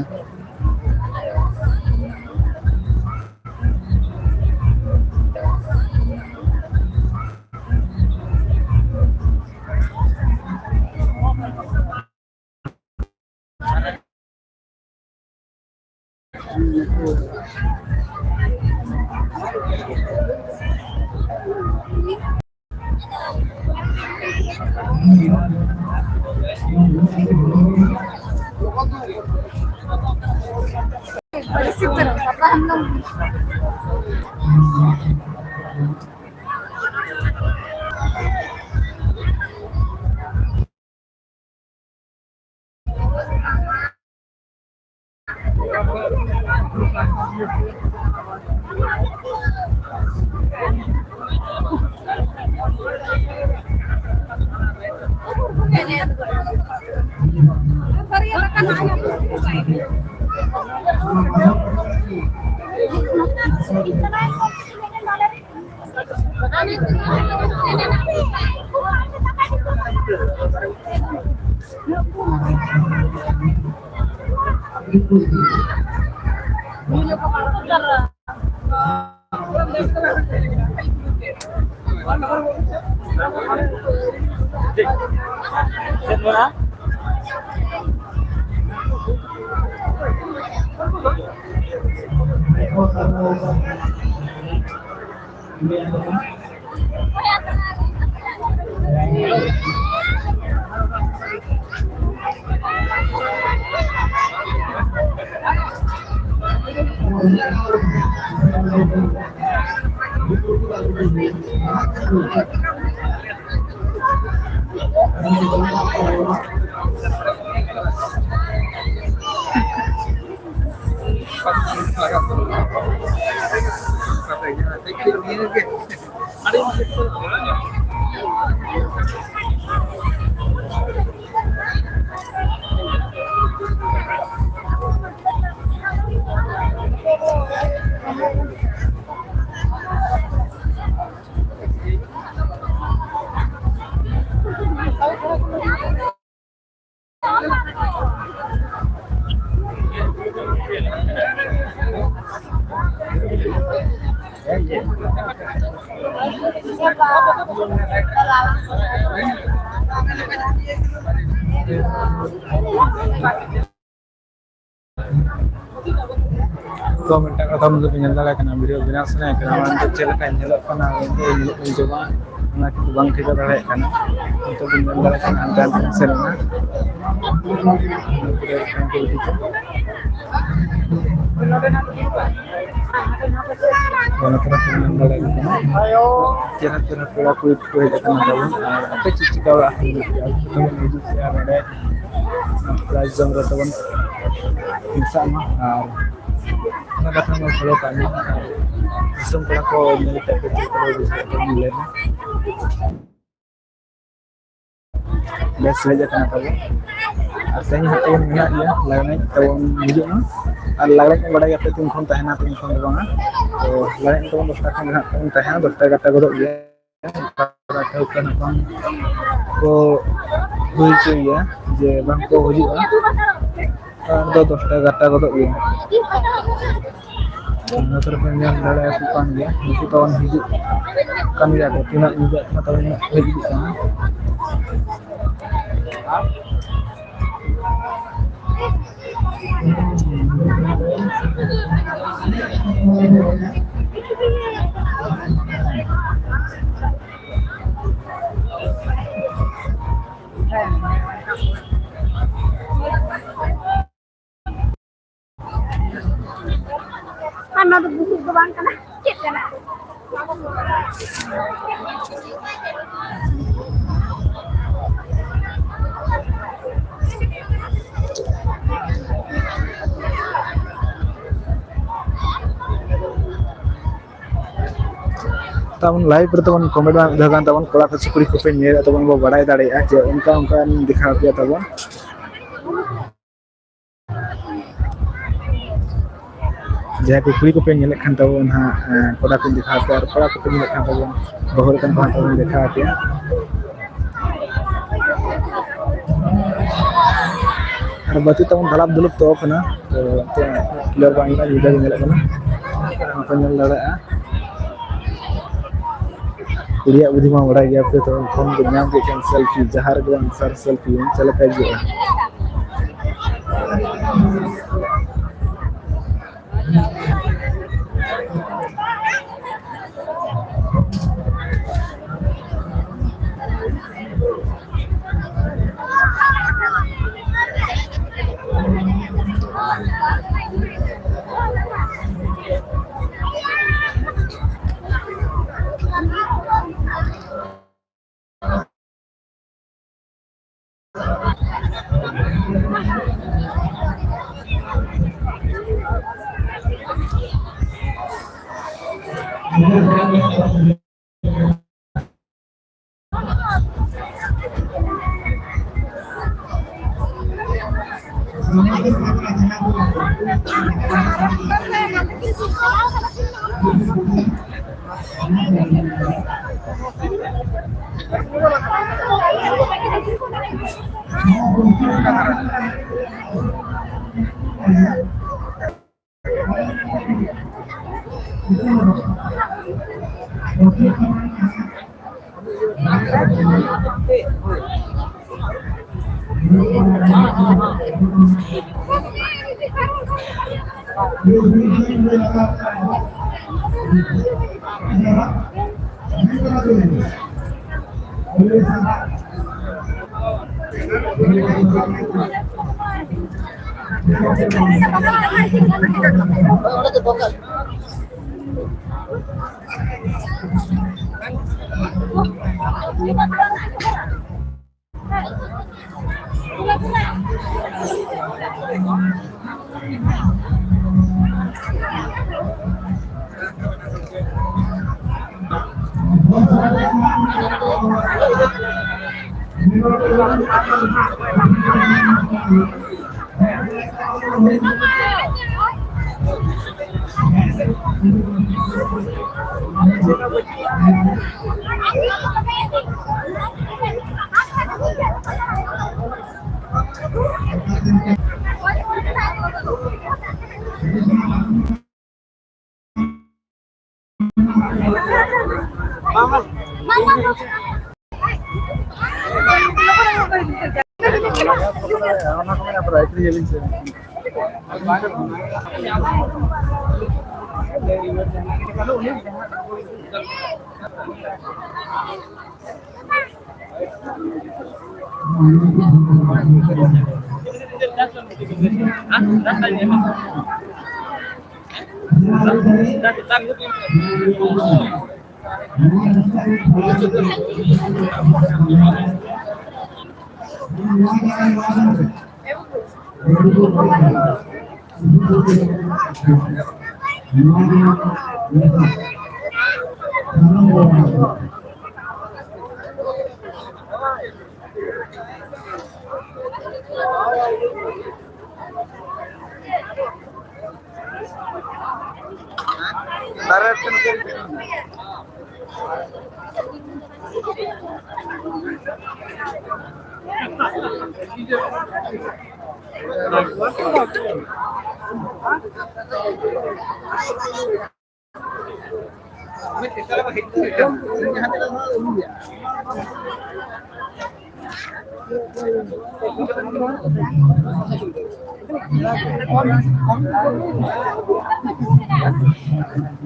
ᱛᱚ, ᱢᱤᱫᱴᱟᱝ ᱠᱟᱛᱷᱟ ᱢᱚᱫᱽᱫᱷᱮ ᱧᱮᱞ ᱫᱟᱲᱮᱭᱟᱜ ᱠᱟᱱᱟ, ᱵᱷᱤᱰᱤᱭᱳ ᱵᱮᱱᱟᱣ ᱥᱟᱱᱟᱭᱮᱫ ᱠᱟᱱᱟ, ᱢᱟᱲᱟᱝ ᱛᱮ ᱪᱮᱫ ᱞᱮᱠᱟᱧ ᱧᱮᱞᱚᱜ ᱠᱟᱱᱟ, ᱢᱮᱱᱛᱮ ᱧᱮᱞᱚᱜ ᱠᱟᱱ ᱪᱚ ᱵᱟᱝ, ᱚᱱᱟ ᱠᱤᱱᱛᱩ ᱵᱟᱝ ᱴᱷᱤᱠᱟᱹ ᱫᱟᱲᱮᱭᱟᱜ ᱠᱟᱱᱟ᱾ ᱱᱤᱛᱚᱜ ᱵᱤᱱ ᱧᱮᱞ ᱫᱟᱲᱮᱭᱟᱜ ᱠᱟᱱᱟ, ᱦᱟᱱᱛᱮ ᱦᱟᱱᱛᱮ ᱥᱮᱱᱚᱜᱼᱟ᱾ ᱚᱱᱟ ᱠᱚᱨᱮ ᱠᱚ ᱧᱮᱞ ᱫᱟᱲᱮᱭᱟᱜ ᱠᱟᱱᱟ᱾ ᱪᱮᱦᱨᱟ ᱪᱮᱦᱨᱟ ᱯᱮᱲᱟ ᱠᱩᱲᱤ ᱠᱚ ᱦᱮᱡ ᱟᱠᱟᱱᱟ ᱛᱟᱵᱚᱱ, ᱟᱨ ᱟᱯᱮ ᱪᱮᱫ ᱪᱤᱠᱟ ᱵᱟᱲᱟ ᱟᱠᱟᱱᱟ? ᱡᱚᱛᱚ ᱵᱚᱱ ᱦᱤᱡᱩᱜ ᱥᱮ ᱟᱨ ᱱᱚᱰᱮ prize ᱡᱚᱢ ᱨᱮ ᱛᱟᱵᱚᱱ ᱢᱮᱥᱟᱜ ᱢᱟ᱾ ᱟᱨ ᱚᱱᱟ ᱠᱟᱛᱷᱟ ᱵᱚᱱ follow ᱠᱟᱜ ᱢᱟ᱾ ᱫᱤᱥᱚᱢ ᱯᱮᱲᱟ ᱠᱚ ᱧᱮᱞ ᱠᱟᱛᱮ ᱪᱮᱫ ᱞᱮᱠᱟ ᱵᱩᱡᱷᱟᱹᱣ ᱠᱟᱱᱟ ᱞᱟᱹᱭ ᱢᱮ᱾ ᱵᱮᱥ ᱦᱮᱡ ᱟᱠᱟᱱᱟ ᱛᱟᱵᱚᱱ᱾ ᱟᱨ ᱛᱮᱦᱮᱧ ᱦᱚᱸ ᱛᱟᱵᱚᱱ ᱢᱮᱱᱟᱜ ᱜᱮᱭᱟ, ᱞᱟᱜᱽᱬᱮ ᱛᱟᱵᱚᱱ ᱦᱤᱡᱩᱜ ᱢᱟ᱾ ᱟᱨ ᱞᱟᱜᱽᱬᱮ ᱠᱚ ᱵᱟᱰᱟᱭ ᱜᱮᱭᱟ ᱯᱮ ᱛᱤᱱ ᱠᱷᱚᱱ ᱛᱟᱦᱮᱱᱟ, ᱛᱤᱱ ᱠᱷᱚᱱ ᱫᱚ ᱵᱟᱝᱟ᱾ ᱛᱚ ᱞᱟᱜᱽᱬᱮ ᱛᱟᱵᱚᱱ ᱫᱚᱥᱴᱟ ᱠᱷᱚᱱ ᱜᱮ ᱦᱟᱸᱜ ᱛᱟᱵᱚᱱ ᱛᱟᱦᱮᱱᱟ, ᱫᱚᱥᱴᱟ ᱮᱜᱟᱨᱚᱴᱟ ᱜᱚᱫᱚᱜ ᱜᱮᱭᱟ᱾ ᱚᱱᱠᱟ ᱴᱷᱟᱹᱣᱠᱟᱹ ᱱᱟᱯᱟᱢ ᱠᱚ ᱦᱩᱭ ᱦᱚᱪᱚᱭ ᱜᱮᱭᱟ ᱡᱮ ᱵᱟᱝ ᱠᱚ ᱦᱤᱡᱩᱜᱼᱟ, ᱟᱨ ᱫᱚ ᱫᱚᱥᱴᱟ ᱮᱜᱟᱨᱚᱴᱟ ᱜᱚᱫᱚᱜ ᱜᱮᱭᱟ᱾ ᱚᱱᱟ ᱠᱚᱨᱮ ᱯᱮ ᱧᱮᱞ ᱫᱟᱲᱮᱭᱟᱠᱚ ᱠᱟᱱ ᱜᱮᱭᱟ, ᱱᱩᱠᱩ ᱛᱟᱵᱚᱱ ᱦᱤᱡᱩᱜ ᱠᱟᱱ ᱜᱮᱭᱟ ᱠᱚ, ᱛᱤᱱᱟᱹᱜ ᱧᱤᱫᱟᱹᱜ ᱠᱟᱱᱟ ᱛᱟᱵᱚᱱ, ᱩᱱᱟᱹᱜ ᱦᱮᱡ ᱤᱫᱤᱜ ᱠᱟᱱᱟ᱾ ᱟᱨ ᱱᱚᱣᱟ ᱫᱚ ᱵᱩᱥᱩᱵ ᱫᱚ ᱵᱟᱝ ᱠᱟᱱᱟ, ᱪᱮᱫ ᱠᱟᱱᱟ? ᱛᱟᱵᱚᱱ live ᱨᱮ ᱛᱟᱵᱚᱱ comment ᱢᱟ ᱢᱤᱫ ᱫᱷᱟᱣ ᱜᱟᱱ ᱛᱟᱵᱚᱱ ᱠᱚᱲᱟ ᱠᱚ ᱥᱩᱠᱨᱤ ᱠᱚᱯᱮ ᱧᱮᱞ ᱛᱟᱵᱚᱱ ᱵᱚ ᱵᱟᱲᱟᱭ ᱫᱟᱲᱮᱭᱟᱜᱼᱟ ᱡᱮ ᱚᱱᱠᱟ ᱚᱱᱠᱟ ᱫᱮᱠᱷᱟᱣ ᱯᱮᱭᱟ ᱛᱟᱵᱚᱱ᱾ ᱡᱟᱦᱟᱸᱭ ᱠᱚ ᱠᱩᱲᱤ ᱠᱚᱯᱮ ᱧᱮᱞᱮᱫ ᱠᱷᱟᱱ ᱛᱟᱵᱚᱱ ᱦᱟᱸᱜ, ᱮᱸ, ᱠᱚᱲᱟ ᱠᱚᱧ ᱫᱮᱠᱷᱟᱣ ᱯᱮᱭᱟ, ᱟᱨ ᱠᱚᱲᱟ ᱠᱚᱯᱮ ᱧᱮᱞᱮᱫ ᱠᱷᱟᱱ ᱛᱟᱵᱚᱱ ᱵᱟᱹᱦᱩ ᱞᱮᱠᱟᱱ ᱠᱚ ᱦᱟᱸᱜ ᱛᱟᱵᱚᱱ ᱫᱮᱠᱷᱟᱣ ᱯᱮᱭᱟ᱾ ᱟᱨ ᱵᱟᱹᱛᱤ ᱛᱟᱵᱚᱱ ᱫᱷᱟᱞᱟᱯ ᱫᱩᱞᱩᱯ ᱛᱚ ᱠᱟᱱᱟ, ᱛᱚ ᱮᱱᱛᱮ clear ᱵᱟᱝ ᱧᱮᱞᱚᱜ, ᱧᱤᱫᱟᱹ ᱜᱮ ᱧᱮᱞᱚᱜ ᱠᱟᱱᱟ, ᱟᱨ ᱵᱟᱯᱮ ᱧᱮᱞ ᱫᱟᱲᱮᱭᱟᱜᱼᱟ᱾ ᱠᱩᱲᱤᱭᱟᱜ ᱵᱩᱫᱷᱤ ᱢᱟ ᱵᱟᱲᱟᱭ ᱜᱮᱭᱟ ᱯᱮ, ᱛᱚ ᱯᱷᱳᱱ ᱠᱚ ᱧᱟᱢ ᱠᱮᱫ ᱠᱷᱟᱱ selfie, ᱡᱟᱦᱟᱸ ᱨᱮᱜᱮ ᱵᱟᱝ ᱥᱟᱨ selfie ᱪᱮᱫ ᱞᱮᱠᱟ ᱦᱤᱡᱩᱜᱼᱟ᱾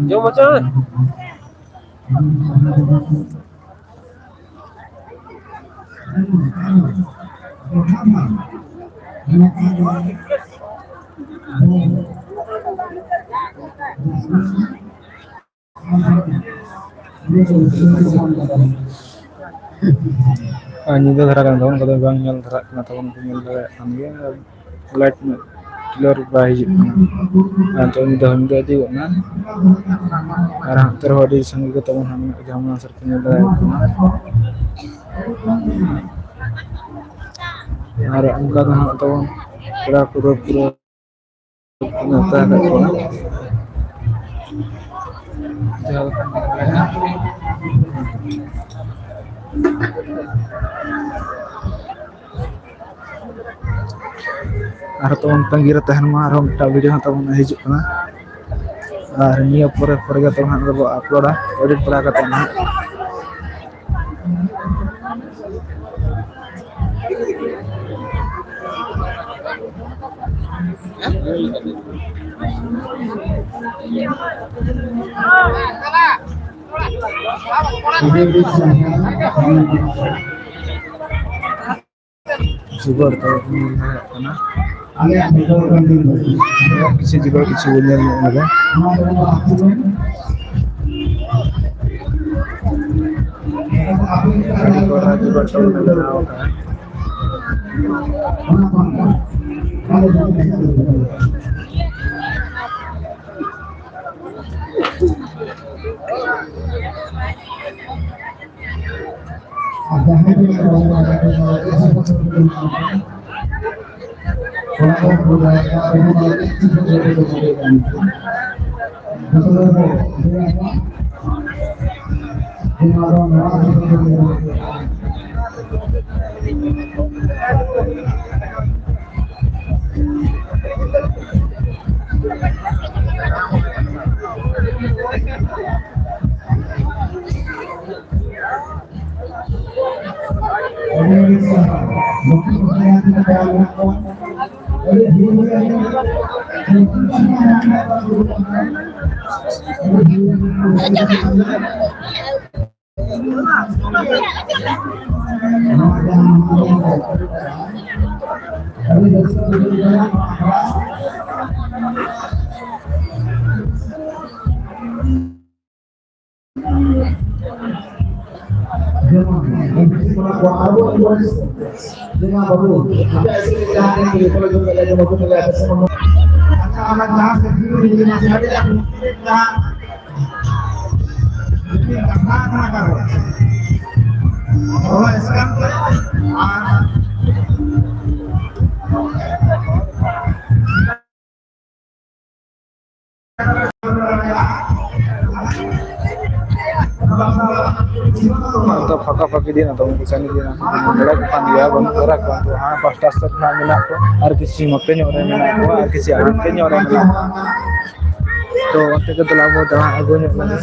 ᱡᱚᱢ ᱦᱚᱪᱚ ᱢᱮ᱾ ᱟᱨ ᱧᱤᱫᱟᱹ ᱫᱷᱟᱨᱟ ᱠᱟᱱ ᱛᱟᱵᱚᱱ, ᱚᱱᱠᱟ ᱫᱚ ᱵᱟᱝ ᱧᱮᱞ ᱫᱷᱟᱨᱟᱜ ᱠᱟᱱᱟ ᱛᱟᱵᱚᱱ, ᱯᱮ ᱧᱮᱞ ᱫᱟᱲᱮᱭᱟᱜ ᱠᱟᱱ ᱜᱮᱭᱟ᱾ ᱞᱟᱭᱤᱴ ᱧᱚᱜ ᱠᱞᱤᱭᱟᱨ ᱵᱟᱭ ᱦᱤᱡᱩᱜ ᱠᱟᱱᱟ᱾ ᱟᱨ ᱱᱤᱛᱚᱜ ᱧᱤᱫᱟᱹ ᱦᱚᱸ ᱧᱤᱫᱟᱹ ᱤᱫᱤ ᱜᱚᱫ ᱮᱱᱟ᱾ ᱟᱨ ᱦᱟᱱᱛᱮ ᱨᱮᱦᱚᱸ ᱟᱹᱰᱤ ᱥᱟᱸᱜᱮ ᱜᱮ ᱛᱟᱵᱚᱱ ᱦᱟᱸᱜ ᱢᱮᱱᱟᱜ ᱠᱚᱣᱟ, ᱡᱟᱦᱟᱸ ᱥᱮᱫ ᱯᱮ ᱧᱮᱞ ᱫᱟᱲᱮᱭᱟᱜ ᱠᱟᱱᱟ᱾ ᱟᱨ ᱚᱱᱠᱟ ᱫᱚ ᱦᱟᱸᱜ ᱛᱟᱵᱚᱱ ᱯᱮᱲᱟ ᱠᱚᱫᱚ ᱯᱩᱨᱟᱹ ᱱᱮᱣᱛᱟ ᱟᱠᱟᱫ ᱠᱚᱣᱟ᱾ ᱡᱟᱦᱟᱸ ᱞᱮᱠᱟ ᱧᱮᱞ ᱫᱟᱲᱮᱭᱟᱜᱼᱟ᱾ ᱟᱨ ᱛᱟᱵᱚᱱ ᱛᱟᱺᱜᱤ ᱨᱮ ᱛᱟᱦᱮᱱ ᱢᱟ, ᱟᱨᱦᱚᱸ ᱢᱤᱫᱴᱟᱝ ᱵᱷᱤᱰᱤᱭᱳ ᱦᱚᱸ ᱛᱟᱵᱚᱱ ᱦᱤᱡᱩᱜ ᱠᱟᱱᱟ᱾ ᱟᱨ ᱱᱤᱭᱟᱹ ᱯᱚᱨᱮ ᱯᱚᱨᱮ ᱜᱮ ᱛᱟᱵᱚᱱ ᱦᱟᱸᱜ ᱫᱚᱵᱚ ᱟᱯᱞᱳᱰᱟ, ᱮᱰᱤᱴ ᱵᱟᱲᱟ ᱠᱟᱛᱮ ᱱᱟᱦᱟᱜ᱾ ᱡᱩᱜᱟᱹᱲ ᱫᱚ ᱧᱮᱞ ᱫᱟᱲᱮᱭᱟᱜ ᱠᱟᱱᱟ᱾ ᱠᱤᱪᱷᱩ ᱡᱩᱜᱟᱹᱲ ᱠᱤᱪᱷᱩ ᱵᱚᱱ ᱧᱮᱞ ᱧᱚᱜ ᱞᱮᱜᱮ᱾ ᱟᱹᱰᱤ ᱜᱚᱴᱟ ᱡᱩᱜᱟᱹᱲ ᱛᱟᱵᱚᱱ ᱮ ᱵᱮᱱᱟᱣ ᱟᱠᱟᱫᱼᱟ᱾ ᱟᱨ ᱡᱟᱦᱟᱸᱭ ᱜᱮ ᱚᱱᱟ ᱠᱚ ᱚᱱᱟ ᱠᱚ ᱚᱱᱟ ᱠᱚ ᱟᱪᱪᱷᱟ, ᱚᱱᱟ ᱡᱟᱦᱟᱸ ᱥᱮ ᱵᱤᱨ ᱨᱮ ᱡᱟᱦᱟᱸ ᱢᱤᱫᱴᱤᱡ ᱠᱟᱛᱷᱟ ᱠᱟᱱᱟ ᱠᱟᱨᱚᱱ᱾ ᱚᱱᱟ ᱥᱠᱮᱱ ᱠᱚᱨᱮ ᱟᱨ ᱱᱤᱛᱚᱜ ᱯᱷᱟᱸᱠᱟ ᱯᱷᱟᱸᱠᱤ ᱫᱤᱱ, ᱟᱫᱚ ᱩᱱᱠᱩ ᱥᱟᱺᱜᱤᱧ ᱫᱤᱱ ᱵᱟᱲᱟ ᱠᱚ ᱠᱟᱱ ᱜᱮᱭᱟ, ᱵᱟᱹᱱᱩᱜ ᱵᱟᱲᱟ ᱠᱚᱣᱟ᱾ ᱛᱚ ᱦᱟᱱᱟ ᱯᱟᱥᱴᱟ ᱥᱮᱫ ᱦᱟᱸᱜ ᱢᱮᱱᱟᱜ ᱠᱚᱣᱟ, ᱟᱨ ᱠᱤᱪᱷᱩ ᱱᱚᱛᱮ ᱧᱚᱜ ᱨᱮ ᱢᱮᱱᱟᱜ ᱠᱚᱣᱟ, ᱟᱨ ᱠᱤᱪᱷᱩ ᱦᱟᱱᱛᱮ ᱧᱚᱜ ᱨᱮ ᱢᱮᱱᱟᱜ ᱠᱚᱣᱟ᱾ ᱛᱚ ᱚᱱᱛᱮ ᱜᱮ ᱫᱮᱞᱟ ᱵᱚ ᱫᱟᱬᱟ ᱟᱹᱜᱩ ᱧᱚᱜ ᱞᱮᱜᱮ᱾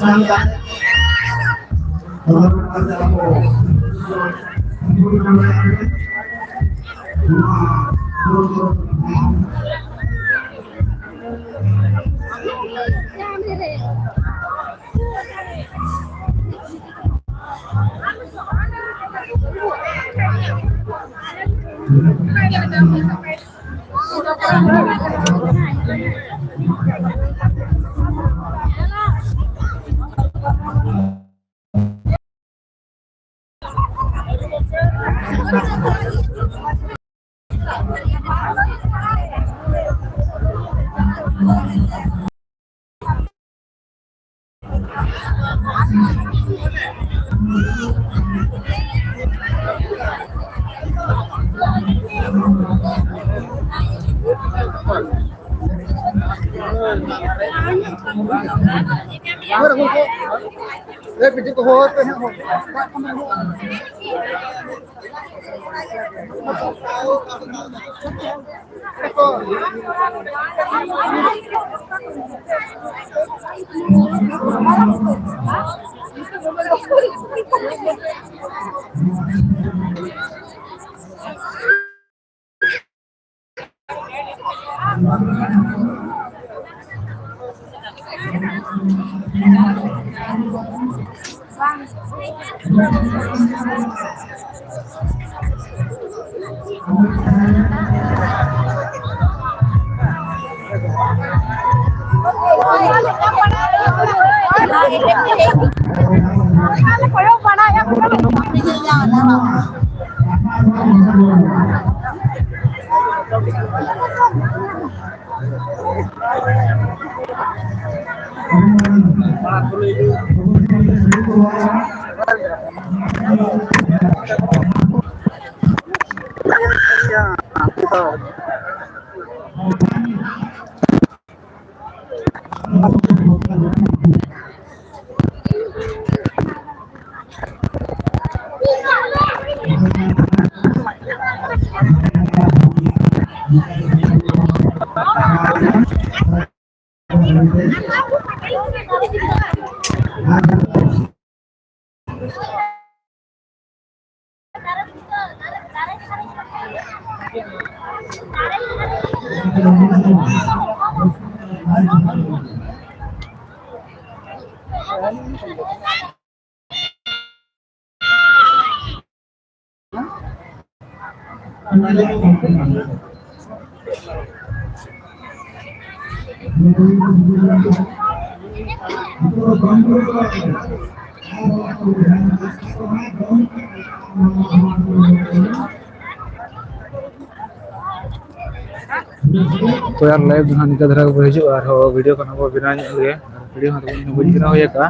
ᱛᱚ ᱟᱨ live ᱫᱚ ᱦᱟᱸᱜ ᱱᱤᱝᱠᱟ ᱫᱷᱟᱨᱟ ᱜᱮᱵᱚ ᱦᱤᱡᱩᱜᱼᱟ, ᱟᱨᱦᱚᱸ video ᱠᱚ ᱦᱟᱸᱜ ᱵᱚ ᱵᱮᱱᱟᱣ ᱧᱚᱜ ᱜᱮᱭᱟ᱾ Video ᱦᱚᱸ ᱛᱟᱵᱚᱱ ᱵᱟᱹᱧ ᱵᱮᱱᱟᱣ ᱦᱩᱭ ᱟᱠᱟᱫᱼᱟ,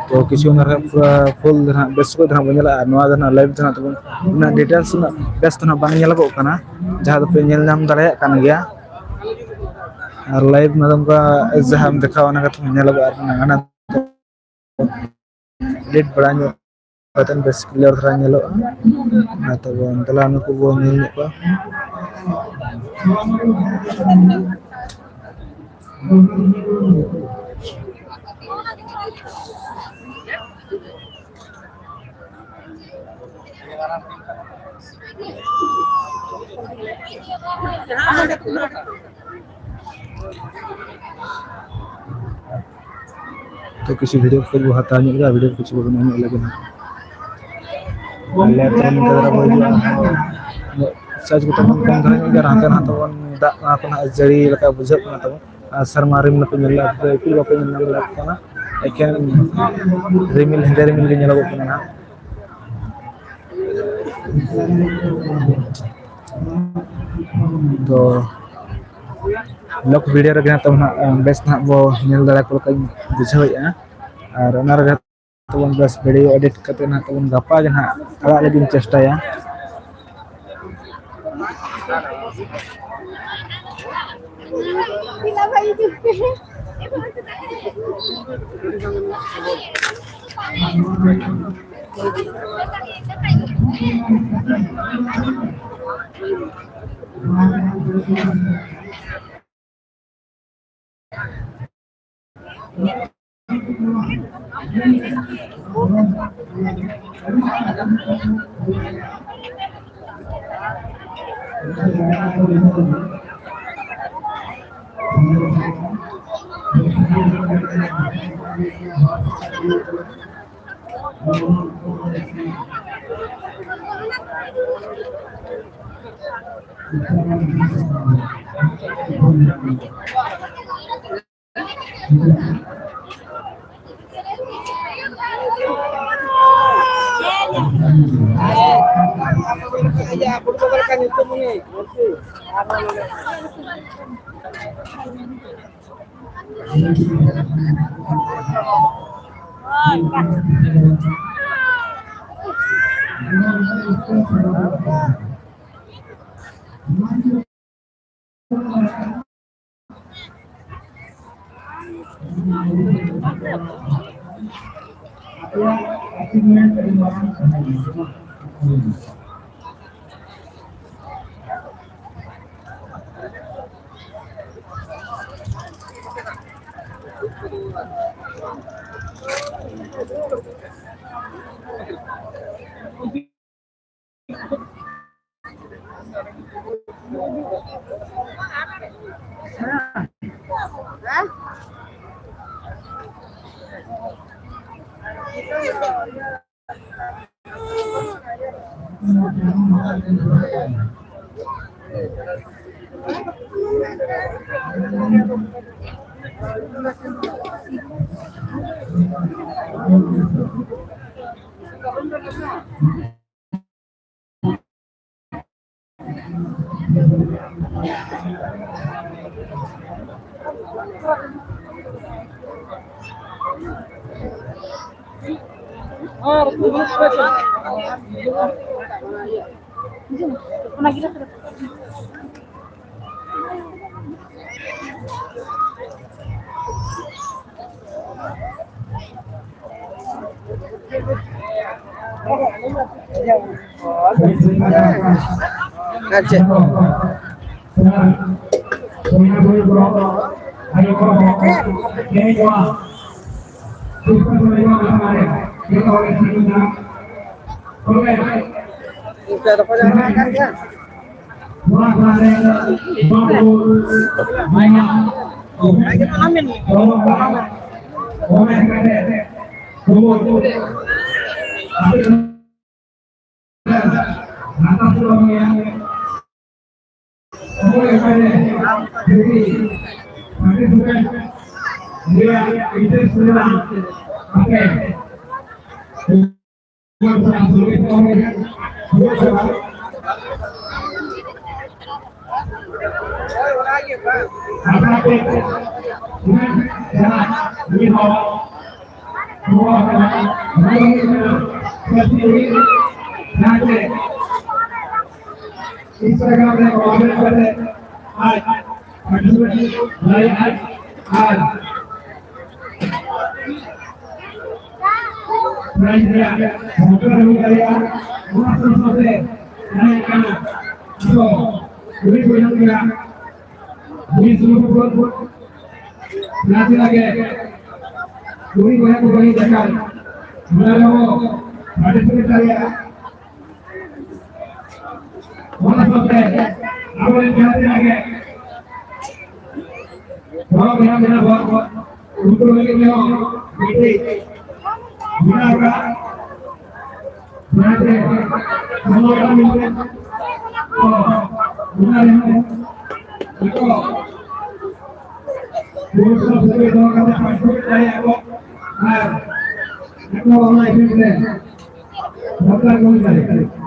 ᱛᱚ ᱠᱤᱪᱷᱩ ᱚᱱᱟ ᱨᱮ ᱯᱩᱨᱟᱹ full ᱫᱚ ᱦᱟᱸᱜ ᱵᱮᱥ ᱠᱚ ᱫᱚ ᱦᱟᱸᱜ ᱵᱚᱱ ᱧᱮᱞᱟ᱾ ᱟᱨ ᱱᱚᱣᱟ ᱫᱚ ᱦᱟᱸᱜ live ᱫᱚ ᱦᱟᱸᱜ ᱛᱟᱵᱚᱱ ᱩᱱᱟᱹᱜ details ᱩᱱᱟᱹᱜ ᱵᱮᱥ ᱫᱚ ᱦᱟᱸᱜ ᱵᱟᱝ ᱧᱮᱞᱚᱜᱚᱜ ᱠᱟᱱᱟ, ᱡᱟᱦᱟᱸ ᱫᱚᱯᱮ ᱧᱮᱞ ᱧᱟᱢ ᱫᱟᱲᱮᱭᱟᱜ ᱠᱟᱱ ᱜᱮᱭᱟ᱾ ᱟᱨ live ᱢᱟ ᱚᱱᱠᱟ ᱡᱟᱦᱟᱸᱢ ᱫᱮᱠᱷᱟᱣᱟ ᱚᱱᱟ ᱠᱟᱛᱷᱟ ᱧᱮᱞᱚᱜᱚᱜᱼᱟ, ᱟᱨ ᱦᱟᱱᱟ edit ᱵᱟᱲᱟ ᱧᱚᱜ ᱠᱟᱛᱮ ᱵᱮᱥ clear ᱫᱷᱟᱨᱟ ᱧᱮᱞᱚᱜᱼᱟ᱾ ᱟᱨ ᱛᱚᱵᱮ ᱫᱮᱞᱟ ᱱᱩᱠᱩ ᱵᱚᱱ ᱧᱮᱞ ᱧᱚᱜ ᱠᱚᱣᱟ᱾ ᱛᱚ ᱠᱤᱪᱷᱩ ᱵᱷᱤᱰᱤᱭᱳ ᱠᱚ ᱵᱚ ᱦᱟᱛᱟᱣ ᱧᱚᱜ ᱮᱫᱟ, ᱵᱷᱤᱰᱤᱭᱳ ᱠᱚ ᱠᱤᱪᱷᱩ ᱵᱚ ᱵᱮᱱᱟᱣ ᱧᱚᱜ ᱞᱮᱜᱮ ᱱᱟᱦᱟᱜ᱾ ᱟᱞᱮ ᱟᱹᱛᱩ ᱨᱮᱱ ᱜᱤᱫᱽᱨᱟᱹ ᱠᱚ ᱦᱤᱡᱩᱜᱼᱟ, ᱥᱟᱭᱤᱡᱽ ᱠᱚ ᱛᱟᱵᱚᱱ ᱠᱚᱢ ᱫᱷᱟᱨᱟ ᱧᱚᱜ ᱜᱮᱭᱟ, ᱟᱨ ᱦᱟᱱᱛᱮ ᱱᱟᱛᱮ ᱵᱚᱱ ᱫᱟᱜ ᱠᱟᱱᱟ ᱠᱚ ᱱᱟᱦᱟᱜ, ᱡᱟᱹᱲᱤ ᱞᱮᱠᱟ ᱵᱩᱡᱷᱟᱹᱜ ᱠᱟᱱᱟ ᱛᱟᱵᱚᱱ᱾ ᱟᱨ ᱥᱮᱨᱢᱟ ᱨᱤᱢᱤᱞ ᱠᱚ ᱧᱮᱞ ᱧᱟᱢ ᱞᱮᱫᱟ, ᱤᱯᱤᱞ ᱵᱟᱠᱚ ᱧᱮᱞ ᱧᱟᱢ ᱞᱮᱫ ᱠᱚ ᱠᱟᱱᱟ, ᱮᱠᱮᱱ ᱨᱤᱢᱤᱞ, ᱦᱮᱸᱫᱮ ᱨᱤᱢᱤᱞ ᱜᱮ ᱧᱮᱞᱚᱜᱚᱜ ᱠᱟᱱᱟ ᱱᱟᱦᱟᱜ᱾ ᱛᱚ ᱞᱚᱠ ᱵᱷᱤᱰᱤᱭᱳ ᱨᱮᱜᱮ ᱱᱤᱛᱚᱜ ᱱᱟᱦᱟᱜ ᱵᱮᱥ ᱱᱟᱦᱟᱜ ᱵᱚ ᱧᱮᱞ ᱫᱟᱲᱮ ᱠᱚ ᱞᱮᱠᱟᱧ ᱵᱩᱡᱷᱟᱹᱣᱮᱫᱼᱟ᱾ ᱟᱨ ᱚᱱᱟ ᱨᱮᱜᱮ ᱛᱟᱵᱚᱱ ᱵᱮᱥ ᱵᱷᱤᱰᱤᱭᱳ ᱮᱰᱤᱴ ᱠᱟᱛᱮ ᱱᱟᱦᱟᱜ ᱛᱟᱵᱚᱱ ᱜᱟᱯᱟ ᱜᱮ ᱱᱟᱦᱟᱜ ᱟᱲᱟᱜ ᱞᱟᱹᱜᱤᱫ ᱤᱧ ᱪᱮᱥᱴᱟᱭᱟ᱾ ᱟᱨ ᱚᱱᱟ ᱜᱤᱞᱟᱹᱥ ᱨᱮ᱾ ᱟᱪᱪᱷᱟ᱾ ᱚᱱᱠᱟ ᱫᱚᱠᱚ ᱡᱟᱣᱨᱟ ᱟᱠᱟᱱ ᱜᱮᱭᱟ᱾ Instagram ᱨᱮ comment ᱠᱟᱛᱮ ᱟᱡ participate ᱫᱟᱲᱮᱭᱟᱜᱼᱟᱭ᱾ ᱟᱨ prize ᱨᱮᱭᱟᱜ ᱦᱚᱠᱫᱟᱨ ᱦᱩᱭ ᱫᱟᱲᱮᱭᱟᱜᱼᱟ᱾ ᱚᱱᱟ ᱥᱟᱶ ᱥᱟᱶᱛᱮ ᱡᱟᱦᱟᱸᱭ ᱠᱟᱱᱟ ᱟᱫᱚ ᱠᱩᱲᱤ ᱠᱚ ᱧᱟᱢ ᱠᱮᱫᱟ, ᱠᱩᱲᱤ ᱥᱩᱢᱩᱝ ᱠᱚ ᱡᱟᱦᱟᱸ ᱛᱤᱱᱟᱹᱜ ᱜᱮ ᱠᱩᱲᱤ ᱵᱚᱭᱦᱟ ᱠᱚ ᱵᱟᱹᱜᱤ ᱟᱠᱟᱱ, ᱚᱱᱟ ᱨᱮᱦᱚᱸ participate ᱫᱟᱲᱮᱭᱟᱜᱼᱟ᱾ ᱚᱱᱟ ᱥᱟᱶᱛᱮ ᱟᱵᱚᱨᱮᱱ ᱡᱟᱦᱟᱸ ᱛᱤᱱᱟᱹᱜ ᱜᱮ ᱦᱚᱲ ᱢᱮᱱᱟᱜ ᱵᱚᱱᱟ, ᱩᱱᱠᱩ ᱞᱟᱹᱜᱤᱫ ᱛᱮᱦᱚᱸ ᱢᱤᱫᱴᱤᱡ ᱢᱮᱱᱟᱜ ᱟᱠᱟᱫ ᱚᱱᱟᱛᱮ ᱥᱟᱱᱟᱢ ᱠᱚ ᱢᱤᱫᱴᱮᱱ ᱠᱚ ᱚᱱᱟ ᱨᱮᱦᱚᱸ ᱡᱚᱛᱚ ᱯᱩᱨᱩᱥ ᱠᱚ ᱥᱟᱹᱜᱟᱹᱭ ᱫᱚᱦᱚ ᱠᱟᱛᱮ ᱯᱟᱥᱯᱳᱨᱴ ᱫᱟᱲᱮᱭᱟᱜ ᱠᱚ ᱟᱨ ᱡᱚᱛᱚ ᱚᱱᱟ ᱤᱫᱤ ᱠᱟᱛᱮ ᱥᱚᱨᱠᱟᱨ ᱠᱚ ᱫᱟᱲᱮᱭᱟᱜ ᱠᱟᱱᱟ᱾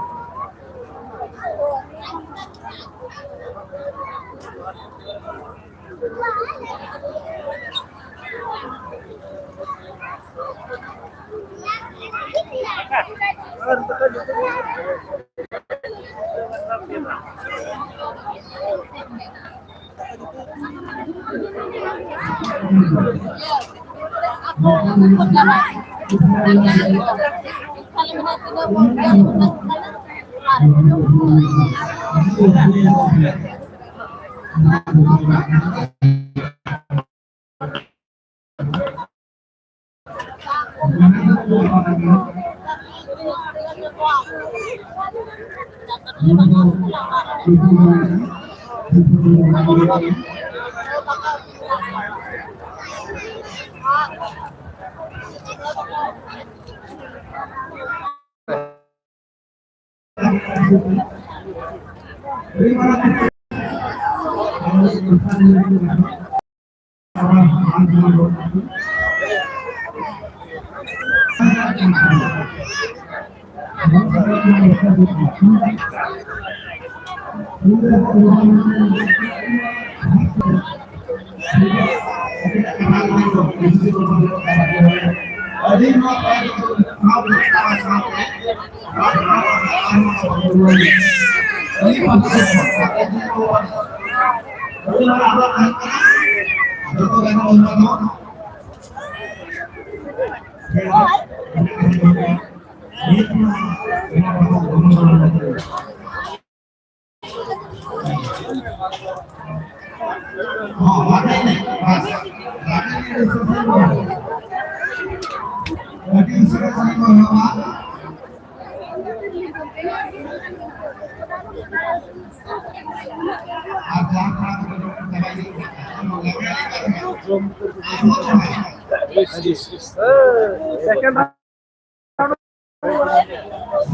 Second.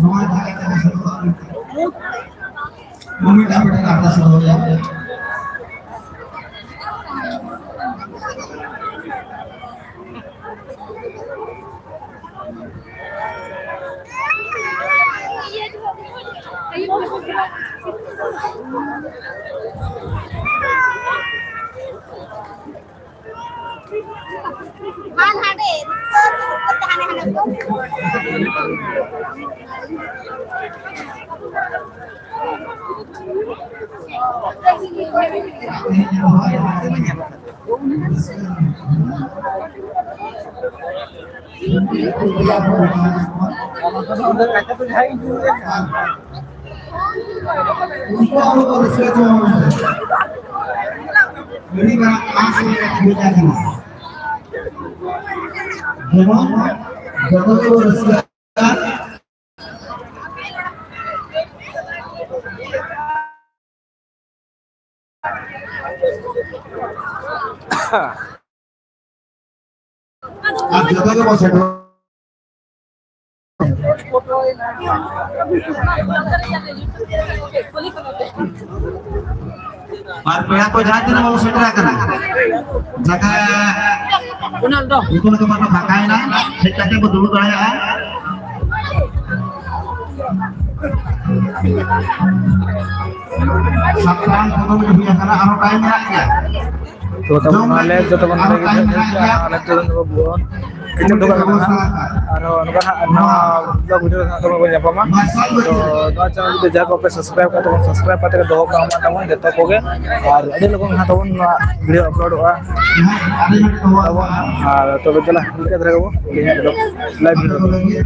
ᱱᱚᱣᱟ ᱡᱟᱭᱜᱟ ᱛᱮ ᱥᱮᱴᱮᱨᱚᱜ ᱞᱟᱹᱜᱤᱫ ᱢᱤᱫᱴᱟᱝ ᱢᱤᱫᱴᱟᱝ ᱟᱨᱫᱟᱥ ᱫᱚᱦᱚᱭᱟ᱾ ᱵᱟᱝ ᱦᱟᱸᱰᱮ, ᱱᱤᱛᱚᱜ ᱫᱩᱲᱩᱵ ᱠᱟᱛᱮ ᱦᱟᱸᱰᱮ ᱦᱟᱸᱰᱮ ᱠᱚ᱾ ᱩᱱᱠᱩᱣᱟᱜ ᱦᱚᱸ ᱨᱟᱹᱥᱠᱟᱹ ᱪᱚᱝ ᱢᱮᱱᱛᱮ ᱟᱹᱰᱤ ᱢᱟᱨᱟᱝ ᱟᱸᱥ ᱨᱮᱭᱟᱜ ᱠᱟᱛᱷᱟ ᱠᱟᱱᱟ᱾ ᱡᱮᱢᱚᱱ ᱡᱚᱛᱚ ᱜᱮᱵᱚ ᱨᱟᱹᱥᱠᱟᱹᱜᱼᱟ᱾ ᱟᱨ ᱡᱚᱛᱚ ᱜᱮᱵᱚ ᱥᱮᱴᱮᱨᱚᱜᱼᱟ᱾ ᱟᱨ ᱯᱮᱲᱟ ᱠᱚ ᱡᱟᱦᱟᱸ ᱛᱤᱱᱟᱹᱜ ᱵᱚᱱ ᱥᱮᱴᱮᱨ ᱟᱠᱟᱱᱟ, ᱡᱟᱭᱜᱟ ᱡᱚᱛᱚ ᱞᱮᱠᱟ ᱢᱟ ᱯᱷᱟᱸᱠᱟᱭᱮᱱᱟ, ᱦᱮᱡ ᱠᱟᱛᱮ ᱵᱚ ᱫᱩᱲᱩᱵ ᱫᱟᱲᱮᱭᱟᱜᱼᱟ᱾ ᱥᱟᱯᱲᱟᱣ ᱠᱚᱫᱚ ᱦᱩᱭ ᱟᱠᱟᱱᱟ, ᱟᱨᱦᱚᱸ ᱴᱟᱭᱤᱢ ᱢᱮᱱᱟᱜ ᱜᱮᱭᱟ᱾ ᱛᱚ ᱛᱟᱵᱚᱱ ᱱᱚᱣᱟ ᱞᱮ ᱡᱚᱛᱚ ᱵᱚᱱ ᱱᱚᱰᱮ ᱜᱮ ᱟᱨᱦᱚᱸ ᱴᱟᱭᱤᱢ ᱢᱮᱱᱟᱜ ᱜᱮᱭᱟ᱾ ᱟᱨ ᱱᱚᱣᱟ ᱞᱮ ᱛᱩᱨᱟᱹᱱ ᱫᱚ ᱵᱚᱱ ᱠᱤᱪᱷᱩ ᱫᱚ ᱵᱟᱝ ᱠᱟᱱᱟ᱾ ᱟᱨᱦᱚᱸ ᱱᱚᱝᱠᱟ ᱦᱟᱸᱜ ᱱᱟᱣᱟ ᱵᱞᱚᱜ ᱵᱷᱤᱰᱤᱭᱳ ᱨᱮ ᱦᱟᱸᱜ ᱛᱟᱵᱚᱱ ᱵᱚᱱ ᱧᱟᱯᱟᱢᱟ᱾ ᱛᱚ ᱱᱚᱣᱟ ᱪᱮᱱᱮᱞ ᱡᱩᱫᱤ ᱡᱟᱦᱟᱸᱭ ᱠᱚ ᱯᱮ ᱥᱟᱵᱥᱠᱨᱟᱭᱤᱵ ᱠᱟᱜ ᱛᱟᱵᱚᱱ, ᱥᱟᱵᱥᱠᱨᱟᱭᱤᱵ ᱠᱟᱛᱮ ᱫᱚᱦᱚ ᱠᱟᱜ ᱢᱟ ᱛᱟᱵᱚᱱ ᱡᱚᱛᱚ ᱠᱚᱜᱮ᱾ ᱟᱨ ᱟᱹᱰᱤ ᱞᱚᱜᱚᱱ ᱦᱟᱸᱜ ᱛᱟᱵᱚᱱ ᱱᱚᱣᱟ ᱵᱷᱤᱰᱤᱭᱳ ᱟᱯᱞᱳᱰᱚᱜᱼᱟ ᱛᱟᱵᱚᱱ᱾ ᱟᱨ ᱛᱚᱵᱮ ᱫᱮᱞᱟ ᱤᱱᱠᱟᱹ ᱫᱷᱟᱨᱟ ᱜᱮᱵᱚᱱ ᱞᱟᱭᱤᱵᱷ ᱵᱷᱤᱰᱤᱭᱳ᱾